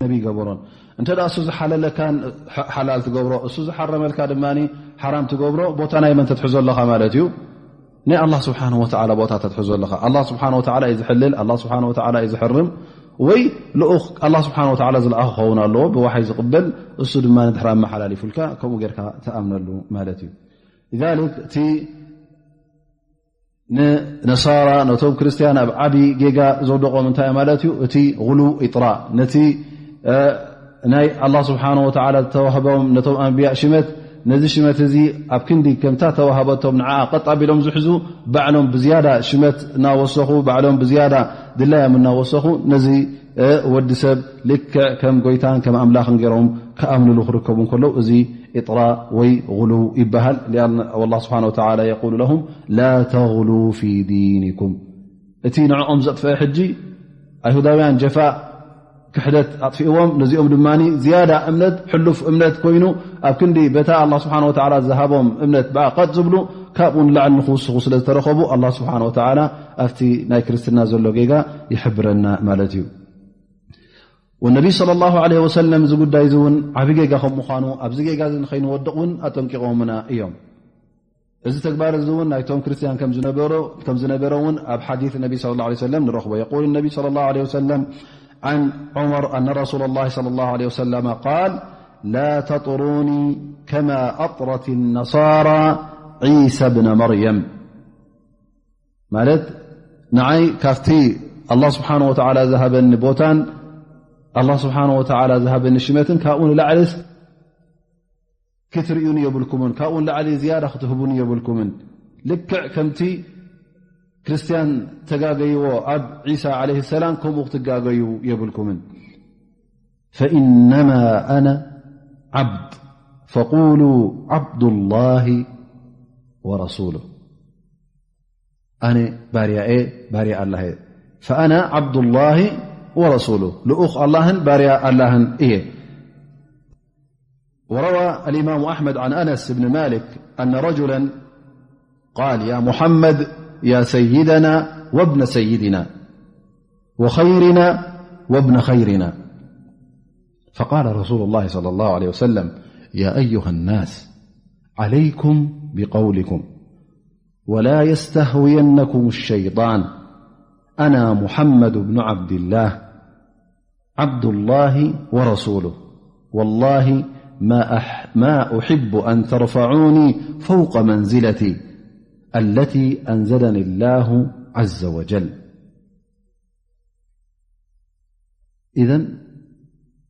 ነቢ ይገበሮን። እንተ ደኣ እሱ ዝሓለለካን ሓ-፣ ሓላል ትገብሮ፣ እሱ ዝሓረመልካ ድማ ሓራም ትገብሮ፣ ቦታ ናይ መን ተትሕዞ ኣለኻ ማለት እዩ? ናይ ኣላህ ስብሓንሁ ወተዓላ ቦታ ተትሕዞ ኣለኻ። ኣላህ ስብሓንሁ ወተዓላ እዩ ዝሕልል፣ ኣላህ ስብሓንሁ ወተዓላ እዩ ዝሕርም፣ ወይ ልኡኽ ኣላህ ስብሓንሁ ወተዓላ ዝለኣኹ ክኸውን ኣለዎ፣ ብዋሓይ ዝቕበል፣ እሱ ድማ ንድሕር ኣመሓላሊፉልካ፣ ከምኡ ጌርካ ትኣምነሉ ማለት እዩ። ሊዛሊክ እቲ ንነሳራ፣ ነቶም ክርስትያን ኣብ ዓቢ ጌጋ ዘውደቖም እንታይ ማለት እዩ? እቲ ጉሉው፣ ኢጥራእ፣ ነቲ፣ እ፣ ናይ ኣላህ ስብሓንሁ ወተዓላ ዝተዋህቦም ነቶም ኣንብያ ሽመት፣ ነዚ ሽመት እዚ ኣብ ክንዲ ከምታ ተዋህበቶም ንዓኣ ቀጥ ኣቢሎም ዝሕዙ፣ ባዕሎም ብዝያዳ ሽመት እናወሰኹ፣ ባዕሎም ብዝያዳ ድላዮም እናወሰኹ፣ ነዚ፣ እ፣ ወዲ ሰብ ልክዕ ከም ጎይታን ከም ኣምላኽን ገይሮም ክኣምንሉ ክርከቡ እንከለዉ፣ እዚ ኢጥራእ ወይ ጉሉው ይበሃል። ሊኣን ኣላህ ስብሓንሁ ወተዓላ የቁሉ ለሁም ላ ተግሉ ፊ ዲኒኩም። እቲ ንዕኦም ዘጥፍአ ሕጂ ኣይሁዳውያን ጀፋእ፣ ክሕደት ኣጥፊእዎም፣ ነዚኦም ድማ ዝያዳ እምነት፣ ሕሉፍ እምነት ኮይኑ፣ ኣብ ክንዲ በታ ኣላህ ስብሓንሁ ወተዓላ ዝሃቦም እምነት ብኣ ቀጥ ዝብሉ፣ ካብኡ ንላዕሊ ንኽውስኹ ስለ ዝተረኸቡ፣ ኣላህ ስብሓንሁ ወተዓላ ኣብቲ ናይ ክርስትና ዘሎ ጌጋ ይሕብረና ማለት እዩ። ወነቢ ሰለላሁ ዐለይሂ ወሰለም እዚ ጉዳይ እዚ እውን ዓቢ ጌጋ ከም ምዃኑ፣ ኣብዚ ጌጋ እዚ ንኸይንወድቕ እውን ኣጠንቂቖምና እዮም። እዚ ተግባር እዚ እውን ናይቶም ክርስትያን ከም ዝነበሮ፣ ከም ዝነበረ እውን ኣብ ሓዲስ ነቢ ሰለላሁ ዐለይሂ ወሰለም ንረኽቦ። የቁል ነቢ ሰለላሁ ዐለይሂ ወሰለም፣ عن عمر أن رسول الله صلى الله عليه وسلم قال: لا تطروني كما أطرت النصارى عيسى ابن مريم. ማለት ንዓይ ካብቲ ኣላህ ስብሓንሁ ወተዓላ ዝሃበኒ ቦታን ኣላህ ስብሓንሁ ወተዓላ ዝሃበኒ ሽመትን ካብኡ ንላዕልስ ክትርእዩኒ የብልኩምን፣ ካብኡ ንላዕሊ ዝያዳ ክትህቡኒ የብልኩምን። ልክዕ ከምቲ ክርስትያን ተጋገይዎ ኣብ ዒሳ ዓለይሂ ሰላም፣ ከምኡ ክትጋገዩ የብልኩምን። ፈኢነማ ኣነ ዓብድ ፈቁሉ ዓብዱላሂ ወረሱሉ። ኣነ ባርያ እየ፣ ባርያ ኣላህ እየ። ፈኣና ዓብዱላሂ ወረሱሉ፣ ልኡኽ ኣላህን ባርያ ኣላህን እየ። وروى الإمام أحمد عن أنس بن مالك أن رجلا قال: يا محمد، يا سيدنا وابن سيدنا وخيرنا وابن خيرنا. فقال رسول الله صلى الله عليه وسلم: يا أيها الناس، عليكم بقولكم، ولا يستهوينكم الشيطان، أنا محمد بن عبد الله، عبد الله ورسوله، والله ما أح-، ما أحب أن ترفعوني فوق منزلتي التي أنزلني الله عز وجل. إذن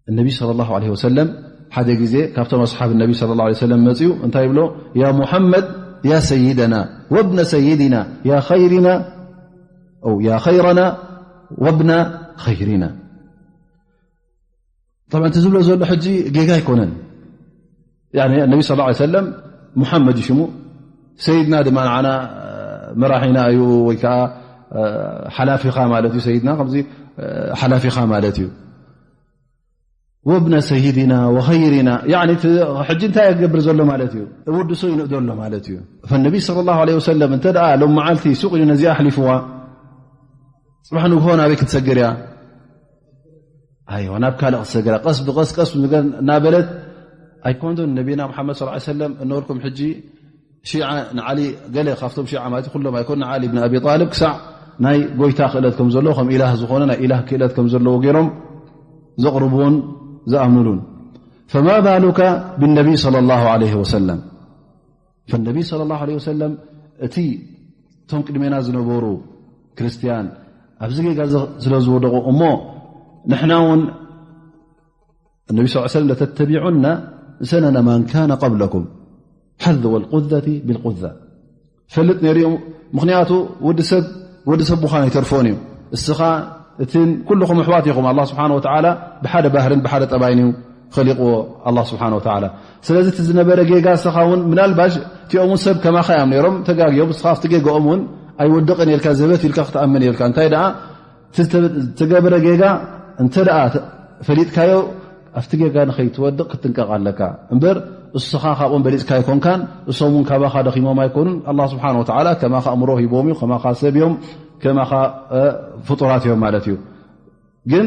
النبي صلى الله عليه وسلم ሓደ ግዜ ካብቶም ኣስሓብ ነቢ ሰለላሁ ዐለይሂ ወሰለም መፅዩ እንታይ ይብሎ? ያ ሙሐመድ፣ ያ ሰይደና ወብነ ሰይድና፣ ያ ኸይርና፣ ያ ኸይረና ወብነ ኸይርና። ጠብዓ እቲ ዝብሎ ዘሎ ሕጂ ጌጋ ኣይኮነን። ያኒ ነቢ ሰለላሁ ዐለይሂ ወሰለም ሙሐመድ እዩ ሽሙ፣ ሰይድና ድማ ንዓና መራሒና እዩ፣ ወይ ከዓ ሓላፊኻ ማለት እዩ። ሰይድና ከምዚ ሓላፊኻ ማለት እዩ። ወብነ ሰይድና ወኸይርና፣ ያኒ እቲ ሕጂ እንታይ ይገብር ዘሎ ማለት እዩ? እውድሶ ይንእዶ ኣሎ ማለት እዩ። ፈነቢ ሰለላሁ ዐለይሂ ወሰለም እንተ ደኣ ሎም መዓልቲ ሱቕ ኢሉ ነዚኣ ኣሕሊፍዋ፣ ጽባሕ ንግሆ ናበይ ክትሰግር እያ? ኣይዋ፣ ናብ ካልእ ክትሰግር እያ። ቀስ ብቐስ፣ ቀስ ብዝገ-፣ እናበለት ኣይኮንዶን ነቢና መሓመድ ሰለላሁ ዐለይሂ ወሰለም እነበርኩም ሕጂ ሺዓ ንዓሊ፣ ገለ ካብቶም ሺዓ ማለት ኩሎም ኣይኮን፣ ንዓሊ ብን ኣቢ ጣልብ ክሳዕ ናይ ጎይታ ክእለት ከም ዘለዎ፣ ከም ኢላህ ዝኾነ ናይ ኢላህ ክእለት ከም ዘለዎ ገይሮም ዘቕርብዎን ዝኣምኑሉን። ፈማ ባሉከ ብነቢ ሰለላሁ ዐለይሂ ወሰለም። ፈነቢ ሰለላሁ ዐለይሂ ወሰለም እቲ እቶም ቅድሜና ዝነበሩ ክርስትያን ኣብዚ ጌጋ እዚ ስለ ዝወደቑ እሞ ንሕና እውን እነቢ ስ ሰለም ለተተቢዑና ሰነነ ማን ካነ ቀብለኩም ሓذወ ልቁዘቲ ብልቁዛ። ፈልጥ ነይሩ እዮም። ምኽንያቱ ወዲ ሰብ፣ ወዲ ሰብ ምዃን ኣይተርፎን እዩ። እስኻ እትን ኩልኹም ኣሕዋት ኢኹም። ኣላህ ስብሓን ወተዓላ ብሓደ ባህርን ብሓደ ጠባይን እዩ ኸሊቕዎ ኣላህ ስብሓን ወተዓላ። ስለዚ እቲ ዝነበረ ጌጋ እስኻ እውን ምናልባሽ እቲኦም እውን ሰብ ከማኻ እዮም ነይሮም፣ ተጋግዮም። እስኻ ኣብቲ ጌጋኦም እውን ኣይወድቕን ኢልካ ዘበት ኢልካ ክትኣምን ኢልካ። እንታይ ደኣ እቲ ዝተገበረ ጌጋ እንተ ደኣ ፈሊጥካዮ፣ ኣብቲ ጌጋ ንኸይትወድቕ ክትጥንቀቕ ኣለካ እምበር፣ እስኻ ካብኦም በሊጽካ ኣይኮንካን፣ እሶም እውን ካባኻ ደኺሞም ኣይኮኑን። ኣላህ ስብሓን ወተዓላ ከማኻ ኣእምሮ ሂቦም እዩ፣ ከማኻ ሰብ እዮም፣ ከማኻ፣ እ፣ ፍጡራት እዮም ማለት እዩ። ግን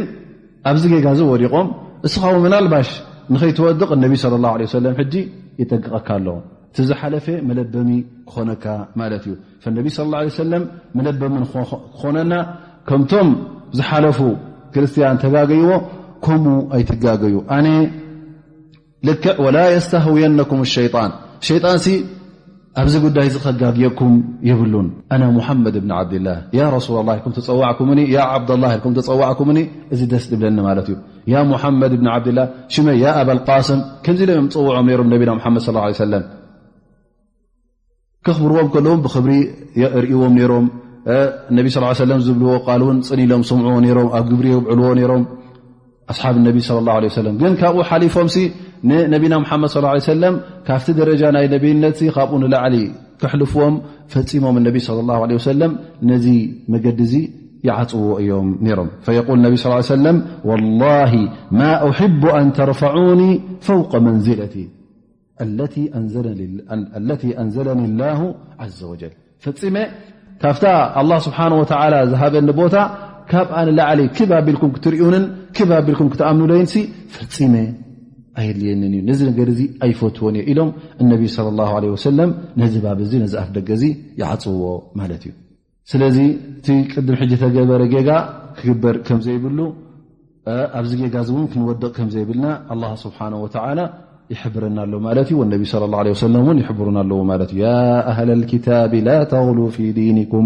ኣብዚ ጌጋ እዚ ወዲቖም፣ እስኻ እውን ምናልባሽ ንኸይትወድቕ ነቢ صلى الله عليه وسلم ሕጂ ይጠንቅቐካ ኣሎ። እቲ ዝሓለፈ መለበሚ ክኾነካ ማለት እዩ። فالنبي صلى الله عليه وسلم መለበሚ ክኾነና፣ ከምቶም ዝሓለፉ ክርስትያን ተጋገይዎ ከምኡ ኣይትጋገዩ። ኣነ ልክዕ ولا يستهوينكم الشيطان፣ ሸይጣንሲ ኣብዚ ጉዳይ እዚ ከጋግየኩም የብሉን። أنا محمد بن عبد الله يا رسول الله ኢልኩም ተጸዋዕኩምኒ፣ يا عبد الله ኢልኩም ተጸዋዕኩምኒ፣ እዚ ደስ ዝብለኒ ማለት እዩ። يا محمد بن عبد الله ሽመይ يا أبا القاسم ከምዚ ኢሎም እዮም ዝጽውዖም ነይሮም ነቢና ሙሓመድ صلى الله عليه وسلم። ከኽብርዎም ከለዎም ብኽብሪ የርእይዎም ነይሮም። ነቢ صلى الله عليه وسلم ዝብልዎ ቃል እውን ጽን ኢሎም ስምዕዎ ነይሮም፣ ኣብ ግብሪ የብዕልዎ ነይሮም። ኣስሓብ ነቢ صلى الله عليه وسلم ግን ካብኡ ሓሊፎምሲ ንነቢና ሙሓመድ صلى الله عليه وسلم ካብቲ ደረጃ ናይ ነቢይነትሲ ካብኡ ንላዕሊ ክሕልፍዎም ፈጺሞም ነቢ صلى الله عليه وسلم ነዚ መገዲ እዚ ይዓጽዎ እዮም ነይሮም። فيقول النبي صلى الله عليه وسلم والله ما أحب أن ترفعوني فوق منزلتي التي أنزلني، التي أنزلني الله عز وجل ፈጺመ ካብታ ኣላህ ስብሓነ ወተዓላ ዝሃበኒ ቦታ ካብኣ ንላዕሊ ክብ ኣቢልኩም ክትርእዩንን ክብ ኣቢልኩም ክትኣምኑለይንሲ ፈጺመ ኣየድልየንን እዩ። ነዚ ነገር እዚ ኣይፈትዎን እየ ኢሎም እነቢ ሰለላሁ ዐለይሂ ወሰለም ነዚ ባብ እዚ፣ ነዚ ኣፍ ደገ እዚ ይዓጽውዎ ማለት እዩ። ስለዚ እቲ ቅድም ሕጂ ተገበረ ጌጋ ክግበር ከም ዘይብሉ፣ እ፣ ኣብዚ ጌጋ እዚ እውን ክንወድቕ ከም ዘይብልና ኣላህ ስብሓነሁ ወተዓላ ይሕብረና ኣሎ ማለት እዩ። ወነቢ ሰለላሁ ዐለይሂ ወሰለም እውን ይሕብሩና ኣለዉ ማለት እዩ። يا أهل الكتاب لا تغلوا في دينكم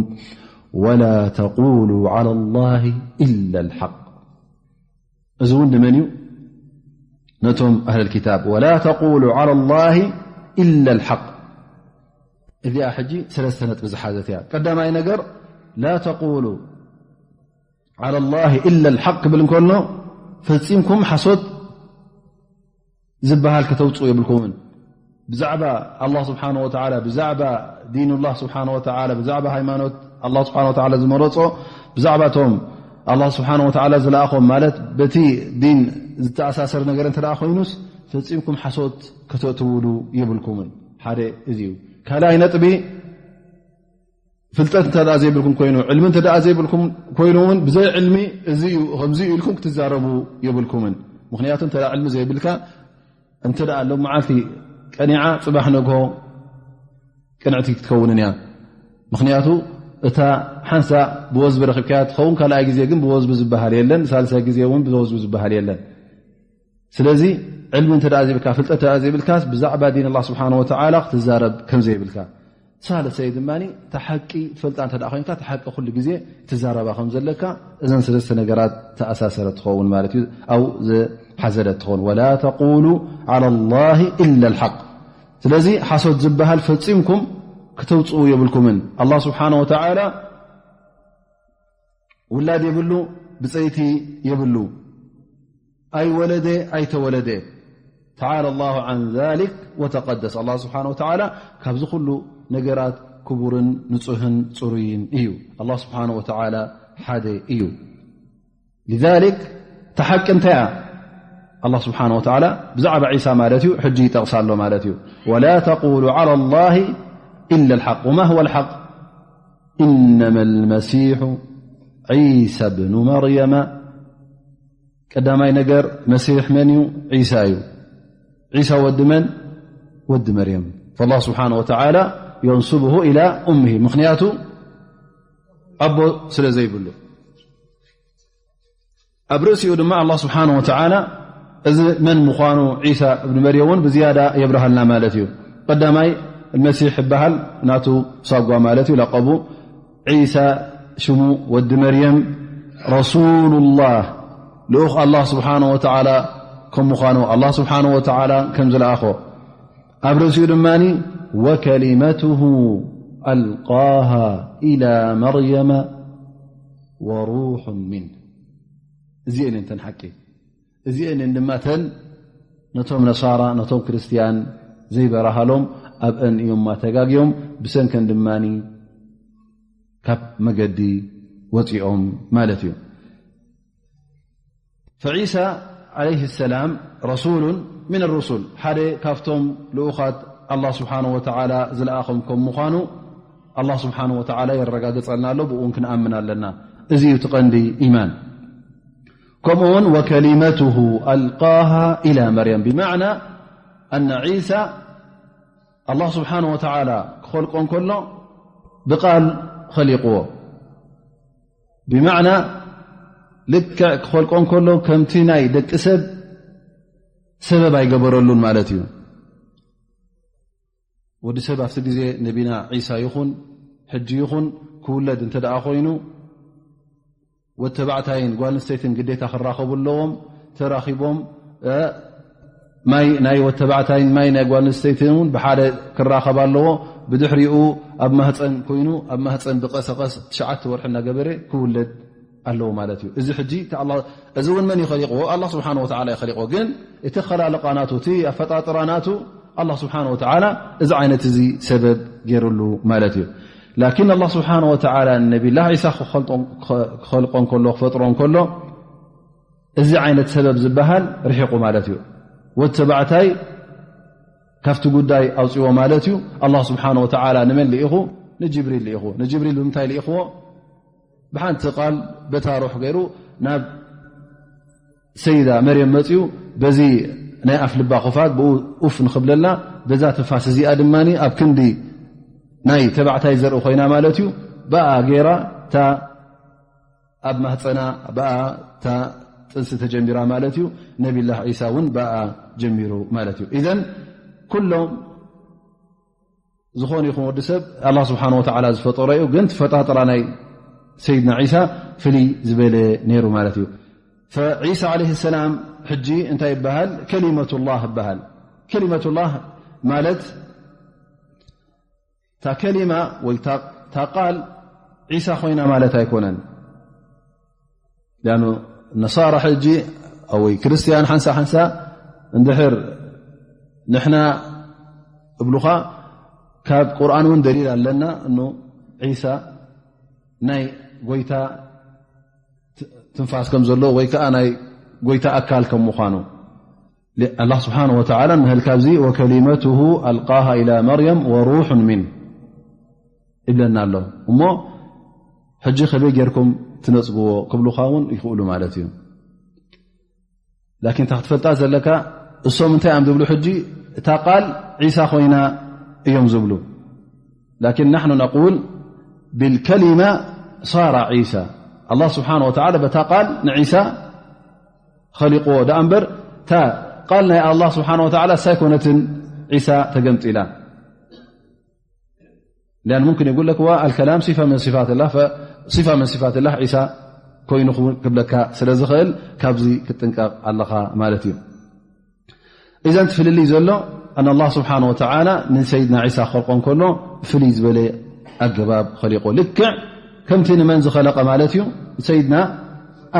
ولا تقولوا على الله إلا الحق። እዚ እውን ንመን እዩ? ነቶም ኣህለል ኪታብ። ولا تقولوا على الله إلا الحق። እዚኣ ሕጂ ሰለስተ ነጥቢ ዝሓዘት እያ። ቀዳማይ ነገር لا تقولوا على الله إلا الحق ክብል እንከሎ ፈጺምኩም ሓሶት ዝበሃል ከተውጽኡ የብልኩምን። ብዛዕባ ኣላህ ስብሓነሁ ወተዓላ፣ ብዛዕባ ዲኑላህ ስብሓነሁ ወተዓላ፣ ብዛዕባ ሃይማኖት ኣላህ ስብሓነሁ ወተዓላ ዝመረጾ፣ ብዛዕባ እቶም ኣላህ ስብሓነሁ ወተዓላ ዝለኣኾም፣ ማለት በቲ ዲን ዝተኣሳሰር ነገር እንተ ደኣ ኮይኑስ ፈጺምኩም ሓሶት ከተእትውሉ የብልኩምን። ሓደ እዚ እዩ። ካልኣይ ነጥቢ፣ ፍልጠት እንተ ደኣ ዘይብልኩም ኮይኑ፣ ዕልሚ እንተ ደኣ ዘይብልኩም ኮይኑ እውን ብዘይ ዕልሚ እዚ እዩ፣ ከምዚ እዩ ኢልኩም ክትዛረቡ የብልኩምን። ምኽንያቱ እንተ ደኣ ዕልሚ ዘይብልካ፣ እንተ ደኣ ሎም መዓልቲ ቀኒዓ፣ ጽባሕ ነግሆ ቅንዕቲ ክትከውንን እያ። ምኽንያቱ እታ ሓንሳ ብወዝቢ ረኺብካያ ትኸውን፣ ካልኣይ ግዜ ግን ብወዝቢ ዝበሃል የለን፣ ሳልሳይ ግዜ እውን ብወዝቢ ዝበሃል የለን። ስለዚ ዕልሚ እንተ ደኣ ዘይብልካ፣ ፍልጠት እንተ ደኣ ዘይብልካስ ብዛዕባ ዲን ኣላህ ስብሓነሁ ወተዓላ ክትዛረብ ከም ዘይብልካ። ሳልሰይ ድማ እታ ሓቂ ትፈልጣ እንተ ደኣ ኮይንካ፣ እታ ሓቂ ኩሉ ግዜ ትዛረባ ከም ዘለካ፣ እዘን ሰለስተ ነገራት ተኣሳሰረት ትኸውን ማለት እዩ፣ ኣው ዝሓዘለት ትኸውን። ولا تقولوا على الله إلا الحق። ስለዚ ሓሶት ዝበሃል ፈጺምኩም ክተውጽኡ የብልኩምን። ኣላህ ስብሓነሁ ወተዓላ ውላድ የብሉ፣ ብጸይቲ የብሉ፣ ኣይወለደ ኣይተወለደ። تعالى الله عن ذلك وتقدس። ኣላህ ስብሓነሁ ወተዓላ ካብዚ ኩሉ ነገራት ክቡርን ንጹህን ጽሩይን እዩ። ኣላህ ስብሓነሁ ወተዓላ ሓደ እዩ። لذلك እታ ሓቂ እንታይ እያ? ኣላህ ስብሓነሁ ወተዓላ ብዛዕባ ዒሳ ማለት እዩ፣ ሕጂ ይጠቕሳ ኣሎ ማለት እዩ። ولا تقولوا على الله إلا الحق. وما هو الحق؟ إنما المسيح عيسى ابن مريم። ቀዳማይ ነገር መሲሕ መን እዩ? ዒሳ እዩ። ዒሳ ወዲ መን? ወዲ መርየም። فالله سبحانه وتعالى ينسبه إلى أمه، ምኽንያቱ ኣቦ ስለ ዘይብሉ። ኣብ ርእሲኡ ድማ ኣላህ ስብሓነሁ ወተዓላ እዚ መን ምዃኑ ዒሳ እብን መርየም እውን ብዝያዳ የብርሃልና ማለት እዩ። ቀዳማይ መሲሕ ይበሃል፣ ናቱ ሳጓ ማለት እዩ፣ ለቀቡ። ዒሳ ሽሙ ወዲ መርየም፣ ረሱሉላህ፣ ልኡኽ ኣላህ ስብሓነሁ ወተዓላ ከም ምዃኑ፣ ኣላህ ስብሓነሁ ወተዓላ ከም ዝለኣኾ፣ ኣብ ርእሲኡ ድማ وكلمته ألقاها إلى مريم وروح منه። እዚአን እየን እተን ሓቂ። እዚአን እየን ድማ እተን ነቶም ነሳራ፣ ነቶም ክርስትያን ዘይበራሃሎም ኣብአን እዮም ተጋግዮም፣ ብሰንከን ድማ ካብ መገዲ ወፂኦም ማለት እዩ። فعيسى عليه السلام رسول من الرسل، ሓደ ካብቶም ልኡኻት ኣላህ ስብሓነሁ ወተዓላ ዝለኣኾም ከም ምዃኑ ኣላህ ስብሓነሁ ወተዓላ የረጋግጸልና ኣሎ፣ ብኡ እውን ክንኣምን ኣለና። እዚ እዩ እቲ ቀንዲ ኢማን። ከምኡ እውን ወከሊመትሁ ኣልቃሃ ኢላ መርየም ብማዕና ኣነ ዒሳ ኣላህ ስብሓን ወተዓላ ክኸልቆ እንከሎ ብቓል ኸሊቕዎ። ብማዕና ልክዕ ክኸልቆ እንከሎ ከምቲ ናይ ደቂ ሰብ ሰበብ ኣይገበረሉን ማለት እዩ። ወዲ ሰብ ኣብቲ ግዜ ነቢና ዒሳ ይኹን ሕጂ ይኹን ክውለድ እንተ ደኣ ኮይኑ ወተባዕታይን ጓል ኣንስተይትን ግዴታ ክራኸቡ ኣለዎም። ተራኺቦም ማይ ናይ ወተባዕታይን ማይ ናይ ጓል ኣንስተይትን እውን ብሓደ ክራኸብ ኣለዎ። ብድሕሪኡ ኣብ ማህፀን ኮይኑ ኣብ ማህፀን ብቀሰቀስ ትሽዓተ ወርሒ እናገበረ ክውለድ ኣለዎ ማለት እዩ። እዚ ሕጂ እዚ እውን መን ይኸሊቕዎ? ኣላ ስብሓን ወተዓላ ይኸሊቕዎ። ግን እቲ ኸላልቃ ናቱ እቲ ኣፈጣጥራ ናቱ ኣላ ስብሓን ወተዓላ እዚ ዓይነት እዚ ሰበብ ገይሩሉ ማለት እዩ። ላኪን ኣላ ስብሓን ወተዓላ ነቢላህ ዒሳ ክኸልቆ እንከሎ ክፈጥሮ እንከሎ እዚ ዓይነት ሰበብ ዝበሃል ርሒቑ ማለት እዩ። ወዲ ተባዕታይ ካብቲ ጉዳይ ኣውፅዎ ማለት እዩ። ኣላ ስብሓን ወተዓላ ንመን ልኢኹ? ንጅብሪል ልኢኹ። ንጅብሪል ብምንታይ ልኢኽዎ? ብሓንቲ ቃል በታ ሩሕ ገይሩ ናብ ሰይዳ መርየም መፅኡ። በዚ ናይ ኣፍ ልባ ክፋት ብኡ ኡፍ ንኽብለላ በዛ ትንፋስ እዚኣ ድማ ኣብ ክንዲ ናይ ተባዕታይ ዘርኢ ኮይና ማለት እዩ። ብኣ ገይራ እታ ኣብ ማህፀና ብኣ እታ ጥንሲ ተጀሚራ ማለት እዩ። ነቢላህ ዒሳ እውን ብኣ ጀሚሩ ማለት እዩ። ኢዘን ኩሎም ዝኾነ ይኹን ወዲ ሰብ ኣላ ስብሓን ወተዓላ ዝፈጠሮ እዩ። ግን ትፈጣጥራ ናይ ሰይድና ዒሳ ፍልይ ዝበለ ነይሩ ማለት እዩ። ፈዒሳ ዓለይሂ ሰላም ሕጂ እንታይ ይበሃል? ከሊመቱላህ ይበሃል። ከሊመቱላህ ማለት እታ ከሊማ ወይ እታ ቃል ዒሳ ኮይና ማለት ኣይኮነን። ሊኣኑ ነሳራ ሕጂ ወይ ክርስትያን ሓንሳ ሓንሳ እንድሕር ንሕና እብሉኻ ካብ ቁርኣን እውን ደሊል ኣለና እኑ ዒሳ ናይ ጎይታ ትንፋስ ከም ዘሎ ወይ ከዓ ናይ ጎይታ ኣካል ከም ምዃኑ ኣላ ስብሓን ወተዓላ ንህል ካብዚ ወከሊመትሁ ኣልቃሃ ኢላ መርየም ወሩሑን ሚን ይብለና ኣሎ። እሞ ሕጂ ከመይ ጌርኩም ትነፅግዎ ክብሉኻ እውን ይኽእሉ ማለት እዩ። ላኪን እታ ክትፈልጣ ዘለካ እሶም እንታይ እዮም ዝብሉ? ሕጂ እታ ቃል ዒሳ ኮይና እዮም ዝብሉ። ላኪን ናሕኑ ነቁል ብልከሊማ ሳራ ዒሳ። ኣላ ስብሓን ወተዓላ በታ ቃል ንዒሳ ኸሊቕዎ ደኣ እምበር እታ ቃል ናይ ኣላ ስብሓን ወተዓላ እሳ ኣይኮነትን ዒሳ ተገምጢላ። ሊኣን ሙምክን የጉለክዋ ኣልከላም ሲፋ ምን ሲፋትላ ሲፋ ምን ሲፋትላ ዒሳ ኮይኑ ክብለካ ስለ ዝኽእል ካብዚ ክትጥንቀቕ ኣለኻ ማለት እዩ። እዘን ትፍልልይ ዘሎ ኣን ኣላ ስብሓን ወተዓላ ንሰይድና ዒሳ ክኸልቆ እንከሎ ፍልይ ዝበለ ኣገባብ ኸሊቆ ልክዕ ከምቲ ንመን ዝኸለቐ ማለት እዩ ንሰይድና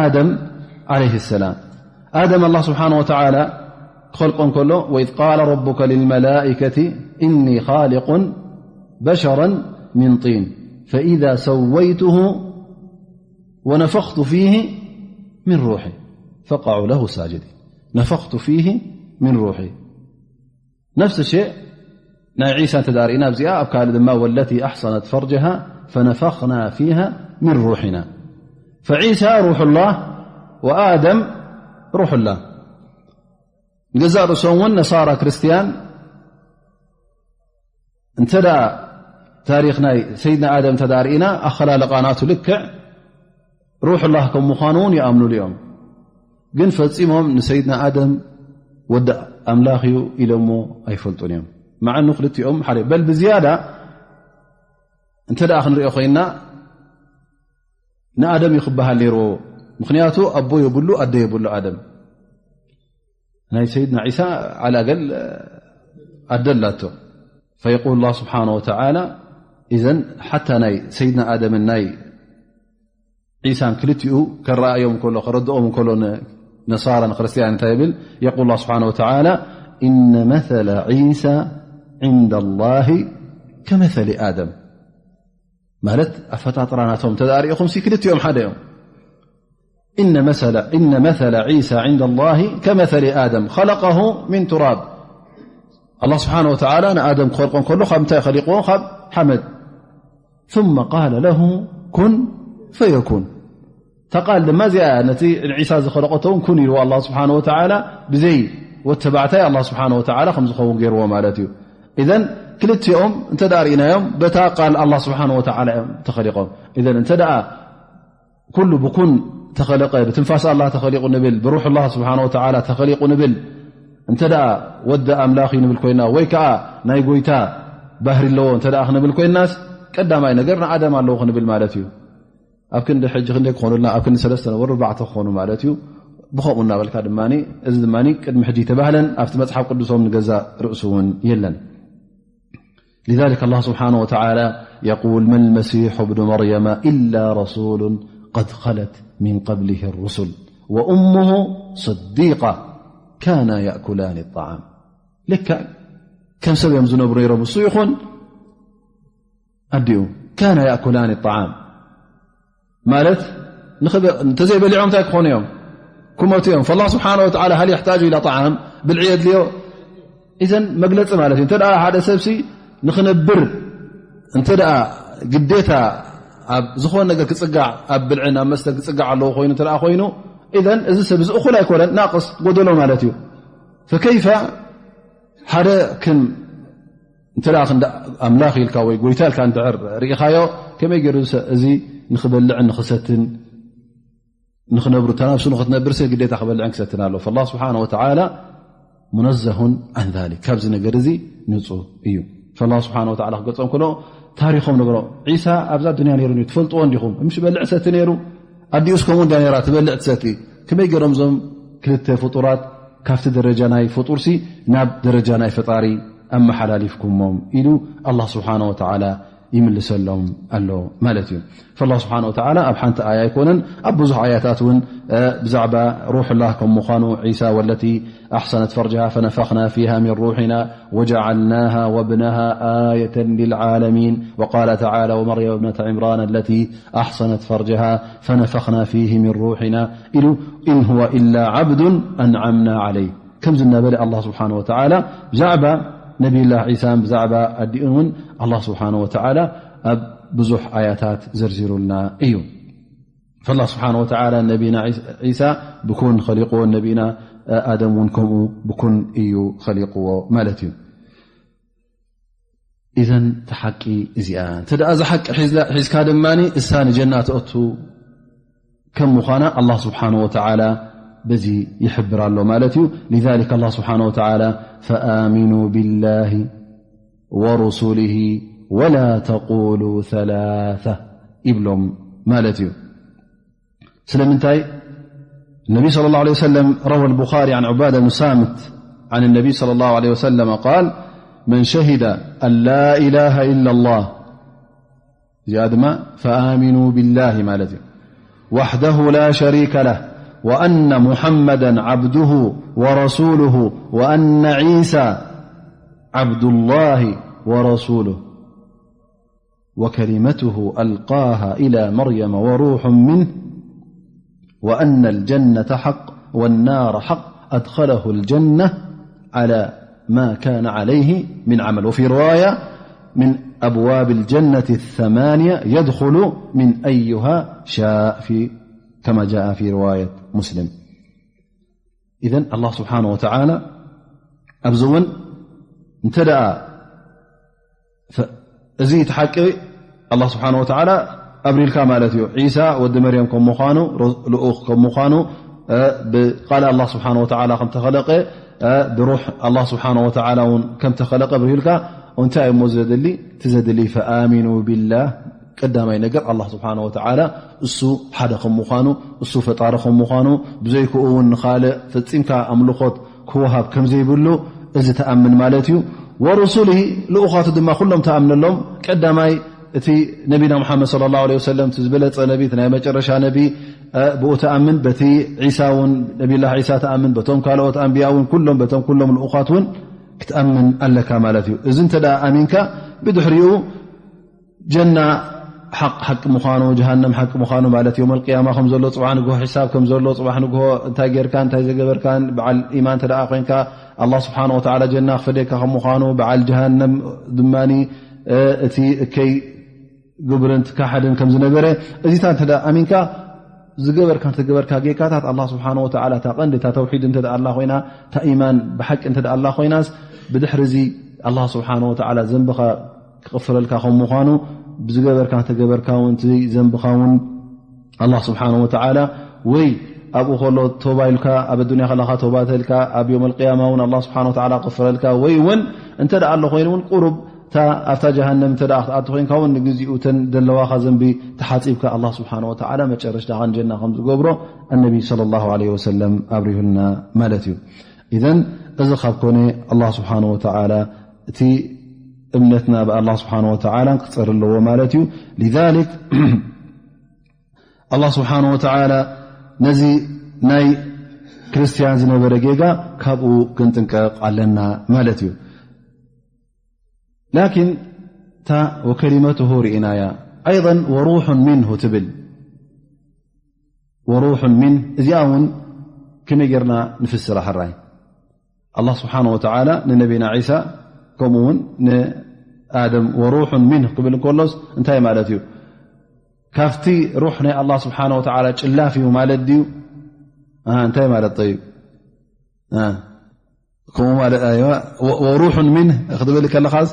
ኣደም ዓለይህ ሰላም። ኣደም ኣላ ስብሓን ወተዓላ ክኸልቆ እንከሎ ወኢዝ ቃለ ረቡከ ልልመላኢከቲ እኒ ኻሊቁን በሸረን ሚን ጢን ፈኢዛ ሰወይቱሁ ወነፈኽቱ ፊህ ሚን ሩሒ ፈቀዑ ለሁ ሳጅዲን ነፈኽቱ ፊህ ሚን ሩሒ ነፍሲ ሸእ ናይ ዒሳ እንተ ርኢና ኣብዚኣ ኣብ ካልእ ድማ ወለቲ ኣሕሰነት ፈርጀሃ ፈነፈኽና ፊሃ ሚን ሩሕና ፈዒሳ ሩሑላህ ወኣደም ሩሑላህ ንገዛእ ርእሶም እውን ነሳራ ክርስትያን እንተ ደኣ ታሪኽ ናይ ሰይድና ኣደም እንተ ደኣ ርኢና ኣኸላልቓ ናቱ ልክዕ ሩሑላህ ከም ምዃኑ እውን ይኣምኑሉ እዮም። ግን ፈጺሞም ንሰይድና ኣደም ወዲ ኣምላኽ እዩ ኢሎሞ ኣይፈልጡን እዮም። መዓኑ ክልቲኦም ሓደ በል ብዝያዳ እንተ ደኣ ክንሪኦ ኮይና ንኣደም እዩ ክበሃል ነይርዎ። ምኽንያቱ ኣቦ የብሉ ኣደ የብሉ ኣደም ናይ ሰይድና ዒሳ ዓላገል ኣደላቶ ፈየቁል ላ ስብሓን ወተዓላ እዘን ሓታ ናይ ሰይድና ኣደምን ናይ ዒሳን ክልቲኡ ከረኣዮም ከሎ ከረድኦም ከሎ ነሳራን ክርስትያን እንታይ ይብል የቁል ላ ስብሓን ወተዓላ እነ መሰለ ዒሳ ዕንዳ ላሂ ከመሰሊ ኣደም ማለት ኣፈጣጥራ ናቶም እንተ ርኢኹም ሲ ክልቲኦም ሓደ እዮም እነ መሰለ ዒሳ ዕንዳ ላሂ ከመሰሊ ኣደም ኸለቀሁ ሚን ቱራብ ኣላ ስብሓን ወተዓላ ንኣደም ክኸልቆ እንከሎ ካብ እንታይ ኸሊቅዎ ካብ ሓመድ ثم قال له كن فيكون እታ ቃል ድማ እዚኣ እያ። ነቲ ንዒሳ ዝኸለቐቶ እውን ኩን ኢልዎ ኣላህ ስብሓን ወተዓላ፣ ብዘይ ወተባዕታይ ኣላህ ስብሓን ወተዓላ ከም ዝኸውን ገይርዎ ማለት እዩ። ኢዘን ክልቲኦም እንተ ደኣ ርኢናዮም፣ በታ ቃል ኣላህ ስብሓን ወተዓላ እዮም ተኸሊቖም። ኢዘን እንተ ደኣ ኩሉ ብኩን ተኸለቐ፣ ብትንፋስ ኣላህ ተኸሊቑ ንብል፣ ብሩሕ ኣላህ ስብሓን ወተዓላ ተኸሊቑ ንብል፣ እንተ ደኣ ወዲ ኣምላኽ እዩ ንብል ኮይና፣ ወይ ከዓ ናይ ጎይታ ባህሪ ኣለዎ እንተ ደኣ ክንብል ኮይናስ፣ ቀዳማይ ነገር ንኣደም ኣለዎ ክንብል ማለት እዩ። ኣብ ክንዲ ሕጂ ክንደይ ክኾኑልና? ኣብ ክንዲ ሰለስተ ነበሩ፣ ኣርባዕተ ክኾኑ ማለት እዩ። ብኸምኡ እናበልካ ድማ፣ እዚ ድማ ቅድሚ ሕጂ ተባህለን ኣብቲ መጽሓፍ ቅዱሶም ንገዛእ ርእሱ እውን የለን። لذلك الله سبحانه وتعالى يقول: ما المسيح ابن مريم إلا رسول قد خلت من قبله الرسل وأمه صديقة كانا يأكلان الطعام. ልክዕ ከም ሰብ እዮም ዝነብሩ ነይሮም። እሱ ይኹን ኣዲኡ፣ كانا يأكلان الطعام ማለት ንኽበ-፣ እንተዘይበሊዖም እንታይ ክኾኑ እዮም? ክሞቱ እዮም። فالله سبحانه وتعالى هل يحتاج إلى طعام؟ ብልዒ የድልዮ? ኢዘን መግለጺ ማለት እዩ። እንተ ደኣ ሓደ ሰብሲ ንኽነብር፣ እንተ ደኣ ግዴታ ኣብ ዝኾነ ነገር ክጽጋዕ፣ ኣብ ብልዕን ኣብ መስተን ክጽጋዕ ኣለዎ ኮይኑ እንተ ደኣ ኮይኑ፣ ኢዘን እዚ ሰብ እዚ እኹል ኣይኮነን፣ ናቕስ፣ ጎደሎ ማለት እዩ። فكيف ሓደ ክን-፣ እንተ ደኣ ክንዲ ኣምላኽ ኢልካ ወይ ጎይታ ኢልካ እንድሕር ርኢኻዮ፣ ከመይ ገይሩ ሰ-፣ እዚ ንኽበልዕን ንኽሰትን፣ ንኽነብሩ፣ እታ ነብሱ ንኽትነብር ሰ ግዴታ ክበልዕን ክሰትን ኣሎ። فالله سبحانه وتعالى منزه عن ذلك፣ ካብዚ ነገር እዚ ንጹህ እዩ። فالله سبحانه وتعالى ክገልጾም ከሎ ታሪኾም ነገሮም። ዒሳ ኣብዛ ዱንያ ነይሩ እዩ፣ ትፈልጥዎ እንዲኹም። ምሽ በልዕ ሰቲ ነይሩ፣ ኣዲኡስ ከምኡ እንድያ ነይራ፣ ትበልዕ ትሰቲ። ከመይ ገይሮም እዞም ክልተ ፍጡራት ካብቲ ደረጃ ናይ ፍጡርሲ ናብ ደረጃ ናይ ፈጣሪ ኣመሓላሊፍኩሞም ኢሉ ኣላህ ስብሓነ ወተዓላ ይምልሰሎም ኣሎ ማለት እዩ። ፈላህ ስብሓነ ወተዓላ ኣብ ሓንቲ ኣያ ኣይኮነን፣ ኣብ ብዙሕ ኣያታት እውን፣ እ፣ ብዛዕባ ሩሕላህ ከም ምዃኑ፣ ዒሳ ወለቲ ኣሕሰነት ፈርጅሃ ፈነፈኽና ፊሃ ሚን ሩሒና ወጀዓልናሃ ወብነሃ ኣየተን ሊልዓለሚን ወቃለ ተዓላ ወመርየም እብነተ ዕምራን ኣለቲ ኣሕሰነት ፈርጅሃ ፈነፈኽና ፊህ ሚን ሩሒና ኢሉ፣ ኢን ሁወ ኢላ ዓብዱን ኣንዓምና ዓለይህ። ከምዚ እናበለ ኣላህ ስብሓነ ወተዓላ ብዛዕባ ነቢይላህ ዒሳን ብዛዕባ ኣዲኡን እውን ኣላህ ስብሓነ ወተዓላ ኣብ ብዙሕ ኣያታት ዘርዚሩልና እዩ። ፈላህ ስብሓነ ወተዓላ ነቢና ዒሳ ብኩን ኸሊቕዎ፣ ነቢና ኣደም እውን ከምኡ ብኩን እዩ ኸሊቕዎ ማለት እዩ። ኢዘን እቲ ሓቂ እዚኣ እንተ ደኣ እዛ ሓቂ ሒዝላ-፣ ሒዝካ ድማ እሳ ንጀና ትእቱ ከም ምዃና ኣላህ ስብሓነ ወተዓላ በዚ ይሕብር ኣሎ ማለት እዩ። ሊዛሊከ ኣላህ ስብሓነ ወተዓላ ፈኣሚኑ ቢላሂ ወሩሱሊሂ ወላ ተቁሉ ሰላሳ ይብሎም ማለት እዩ። ስለምንታይ? النبي صلى الله عليه وسلم روى البخاري عن عبادة بن صامت عن النبي صلى الله عليه وسلم قال: من شهد أن لا إله إلا الله، እዚኣ ድማ فآمنوا بالله ማለት እዩ، وحده لا شريك له، وأن محمدا عبده ورسوله، وأن عيسى عبد الله ورسوله، وكلمته ألقاها إلى مريم وروح منه، وأن الجنة حق والنار حق، أدخله الجنة على ما كان عليه من عمل. وفي رواية: من أبواب الجنة الثمانية يدخل من أيها شاء، في، كما جاء في رواية مسلم. ኢዘን ኣላህ ስብሓነ ወተዓላ ኣብዚ እውን እንተ ደኣ ፈ-፣ እዚ እቲ ሓቂ ኣላህ ስብሓነ ወተዓላ ኣብሪልካ ማለት እዩ። ዒሳ ወዲ መርየም ከም ምዃኑ፣ ሩ-፣ ልኡኽ ከም ምዃኑ፣ እ፣ ብቃል ኣላህ ስብሓነ ወተዓላ ከም ተኸለቀ፣ እ፣ ብሩሕ ኣላህ ስብሓነ ወተዓላ እውን ከም ተኸለቀ ኣብሪልካ፣ እንታይ እሞ ዘድሊ? እቲ ዘድሊ ፈኣሚኑ ቢላህ፣ ቀዳማይ ነገር ኣላህ ስብሓነ ወተዓላ እሱ ሓደ ከም ምዃኑ፣ እሱ ፈጣሪ ከም ምዃኑ፣ ብዘይክኡ እውን ንኻልእ ፈጺምካ ኣምልኾት ክወሃብ ከም ዘይብሉ እዚ ተኣምን ማለት እዩ። ወሩሱሊሂ፣ ልኡኻቱ ድማ ኩሎም ተኣምነሎም። ቀዳማይ እቲ ነቢና ሙሓመድ ሰለላሁ ዐለይሂ ወሰለም፣ እቲ ዝበለጸ ነቢ፣ እቲ ናይ መጨረሻ ነቢ፣ እ፣ ብኡ ተኣምን። በቲ ዒሳ እውን፣ ነቢላህ ዒሳ ተኣምን። በቶም ካልኦት ኣንብያ እውን፣ ኩሎም፣ በቶም ኩሎም ልኡኻት እውን ክትኣምን ኣለካ ማለት እዩ። እዚ እንተ ደኣ ኣሚንካ፣ ብድሕሪኡ ጀና ሓቅ፣ ሓቂ ምዃኑ፣ ጀሃነም ሓቂ ምዃኑ ማለት፣ የውመል ቅያማ ከም ዘሎ፣ ጽባሕ ንግሆ ሒሳብ ከም ዘሎ፣ ጽባሕ ንግሆ እንታይ ጌርካን እንታይ ዘገበርካን፣ በዓል ኢማን እንተ ደኣ ኮይንካ፣ ኣላህ ስብሓነ ወተዓላ ጀና ክፈድየካ ከም ምዃኑ፣ በዓል ጀሃነም ድማኒ፣ እ፣ እቲ እከይ ግብርን ትካሓድን ከም ዝነበረ፣ እዚታት እንተ ደኣ ኣሚንካ፣ ዝገበርካ እንተገበርካ ጌካታት ኣላ ስብሓን ወተዓላ እታ ቀንዲ እታ ተውሒድ እንተ ኣላ ኮይና፣ እታ ኢማን ብሓቂ እንተ ኣላ ኮይናስ፣ ብድሕሪ እዚ ኣላ ስብሓን ወተዓላ ዘንብኻ ክቕፍረልካ ከም ምዃኑ፣ ብዝገበርካ እንተገበርካ እውን እቲ ዘንብኻ እውን ኣላ ስብሓን ወተዓላ ወይ ኣብኡ ከሎ ቶባ ኢልካ ኣብ ኣዱንያ ከለኻ ቶባ ተልካ ኣብ ዮም ኣልቅያማ እውን ኣላ ስብሓን ወተዓላ ክቕፍረልካ ወይ እውን እንተ ደኣ ኣሎ ኮይኑ እውን ቁሩብ እታ ኣብታ ጀሃነም እንተ ደኣ ክትኣቱ ኮይንካ እውን ንግዚኡ እተን ዘለዋኻ ዘንቢ ተሓጺብካ ኣላ ስብሓን ወተዓላ መጨረሽታኻን ጀና ከም ዝገብሮ ኣነቢ ሰለላሁ ዐለይሂ ወሰለም ኣብሪሁልና ማለት እዩ። ኢዘን እዚ ካብ ኮነ ኣላ ስብሓን ወተዓላ እቲ እምነትና ብኣላ ስብሓን ወተዓላ ክጸር ኣለዎ ማለት እዩ። ሊዛሊክ ኣላ ስብሓን ወተዓላ ነዚ ናይ ክርስትያን ዝነበረ ጌጋ ካብኡ ክንጥንቀቕ ኣለና ማለት እዩ። ላኪን እታ ወከሊመትሁ ርኢናያ ኣይን ወሩሑን ሚንሁ ትብል። ወሩሑን ሚን እዚኣ እውን ከመይ ጌርና ንፍስራ ሕራይ? ኣላ ስብሓን ወተዓላ ንነቢና ዒሳ ከምኡ እውን ንኣደም ወሩሑን ሚን ክብል እንከሎስ እንታይ ማለት እዩ? ካብቲ ሩሕ ናይ ኣላ ስብሓን ወተዓላ ጭላፍ እዩ ማለት ድዩ? ኣ፣ እንታይ ማለት እዩ? ኣ፣ ከምኡ ማለት፣ ኣይዋ፣ ወ-፣ ወሩሑን ሚን ክትብል ከለኻስ፣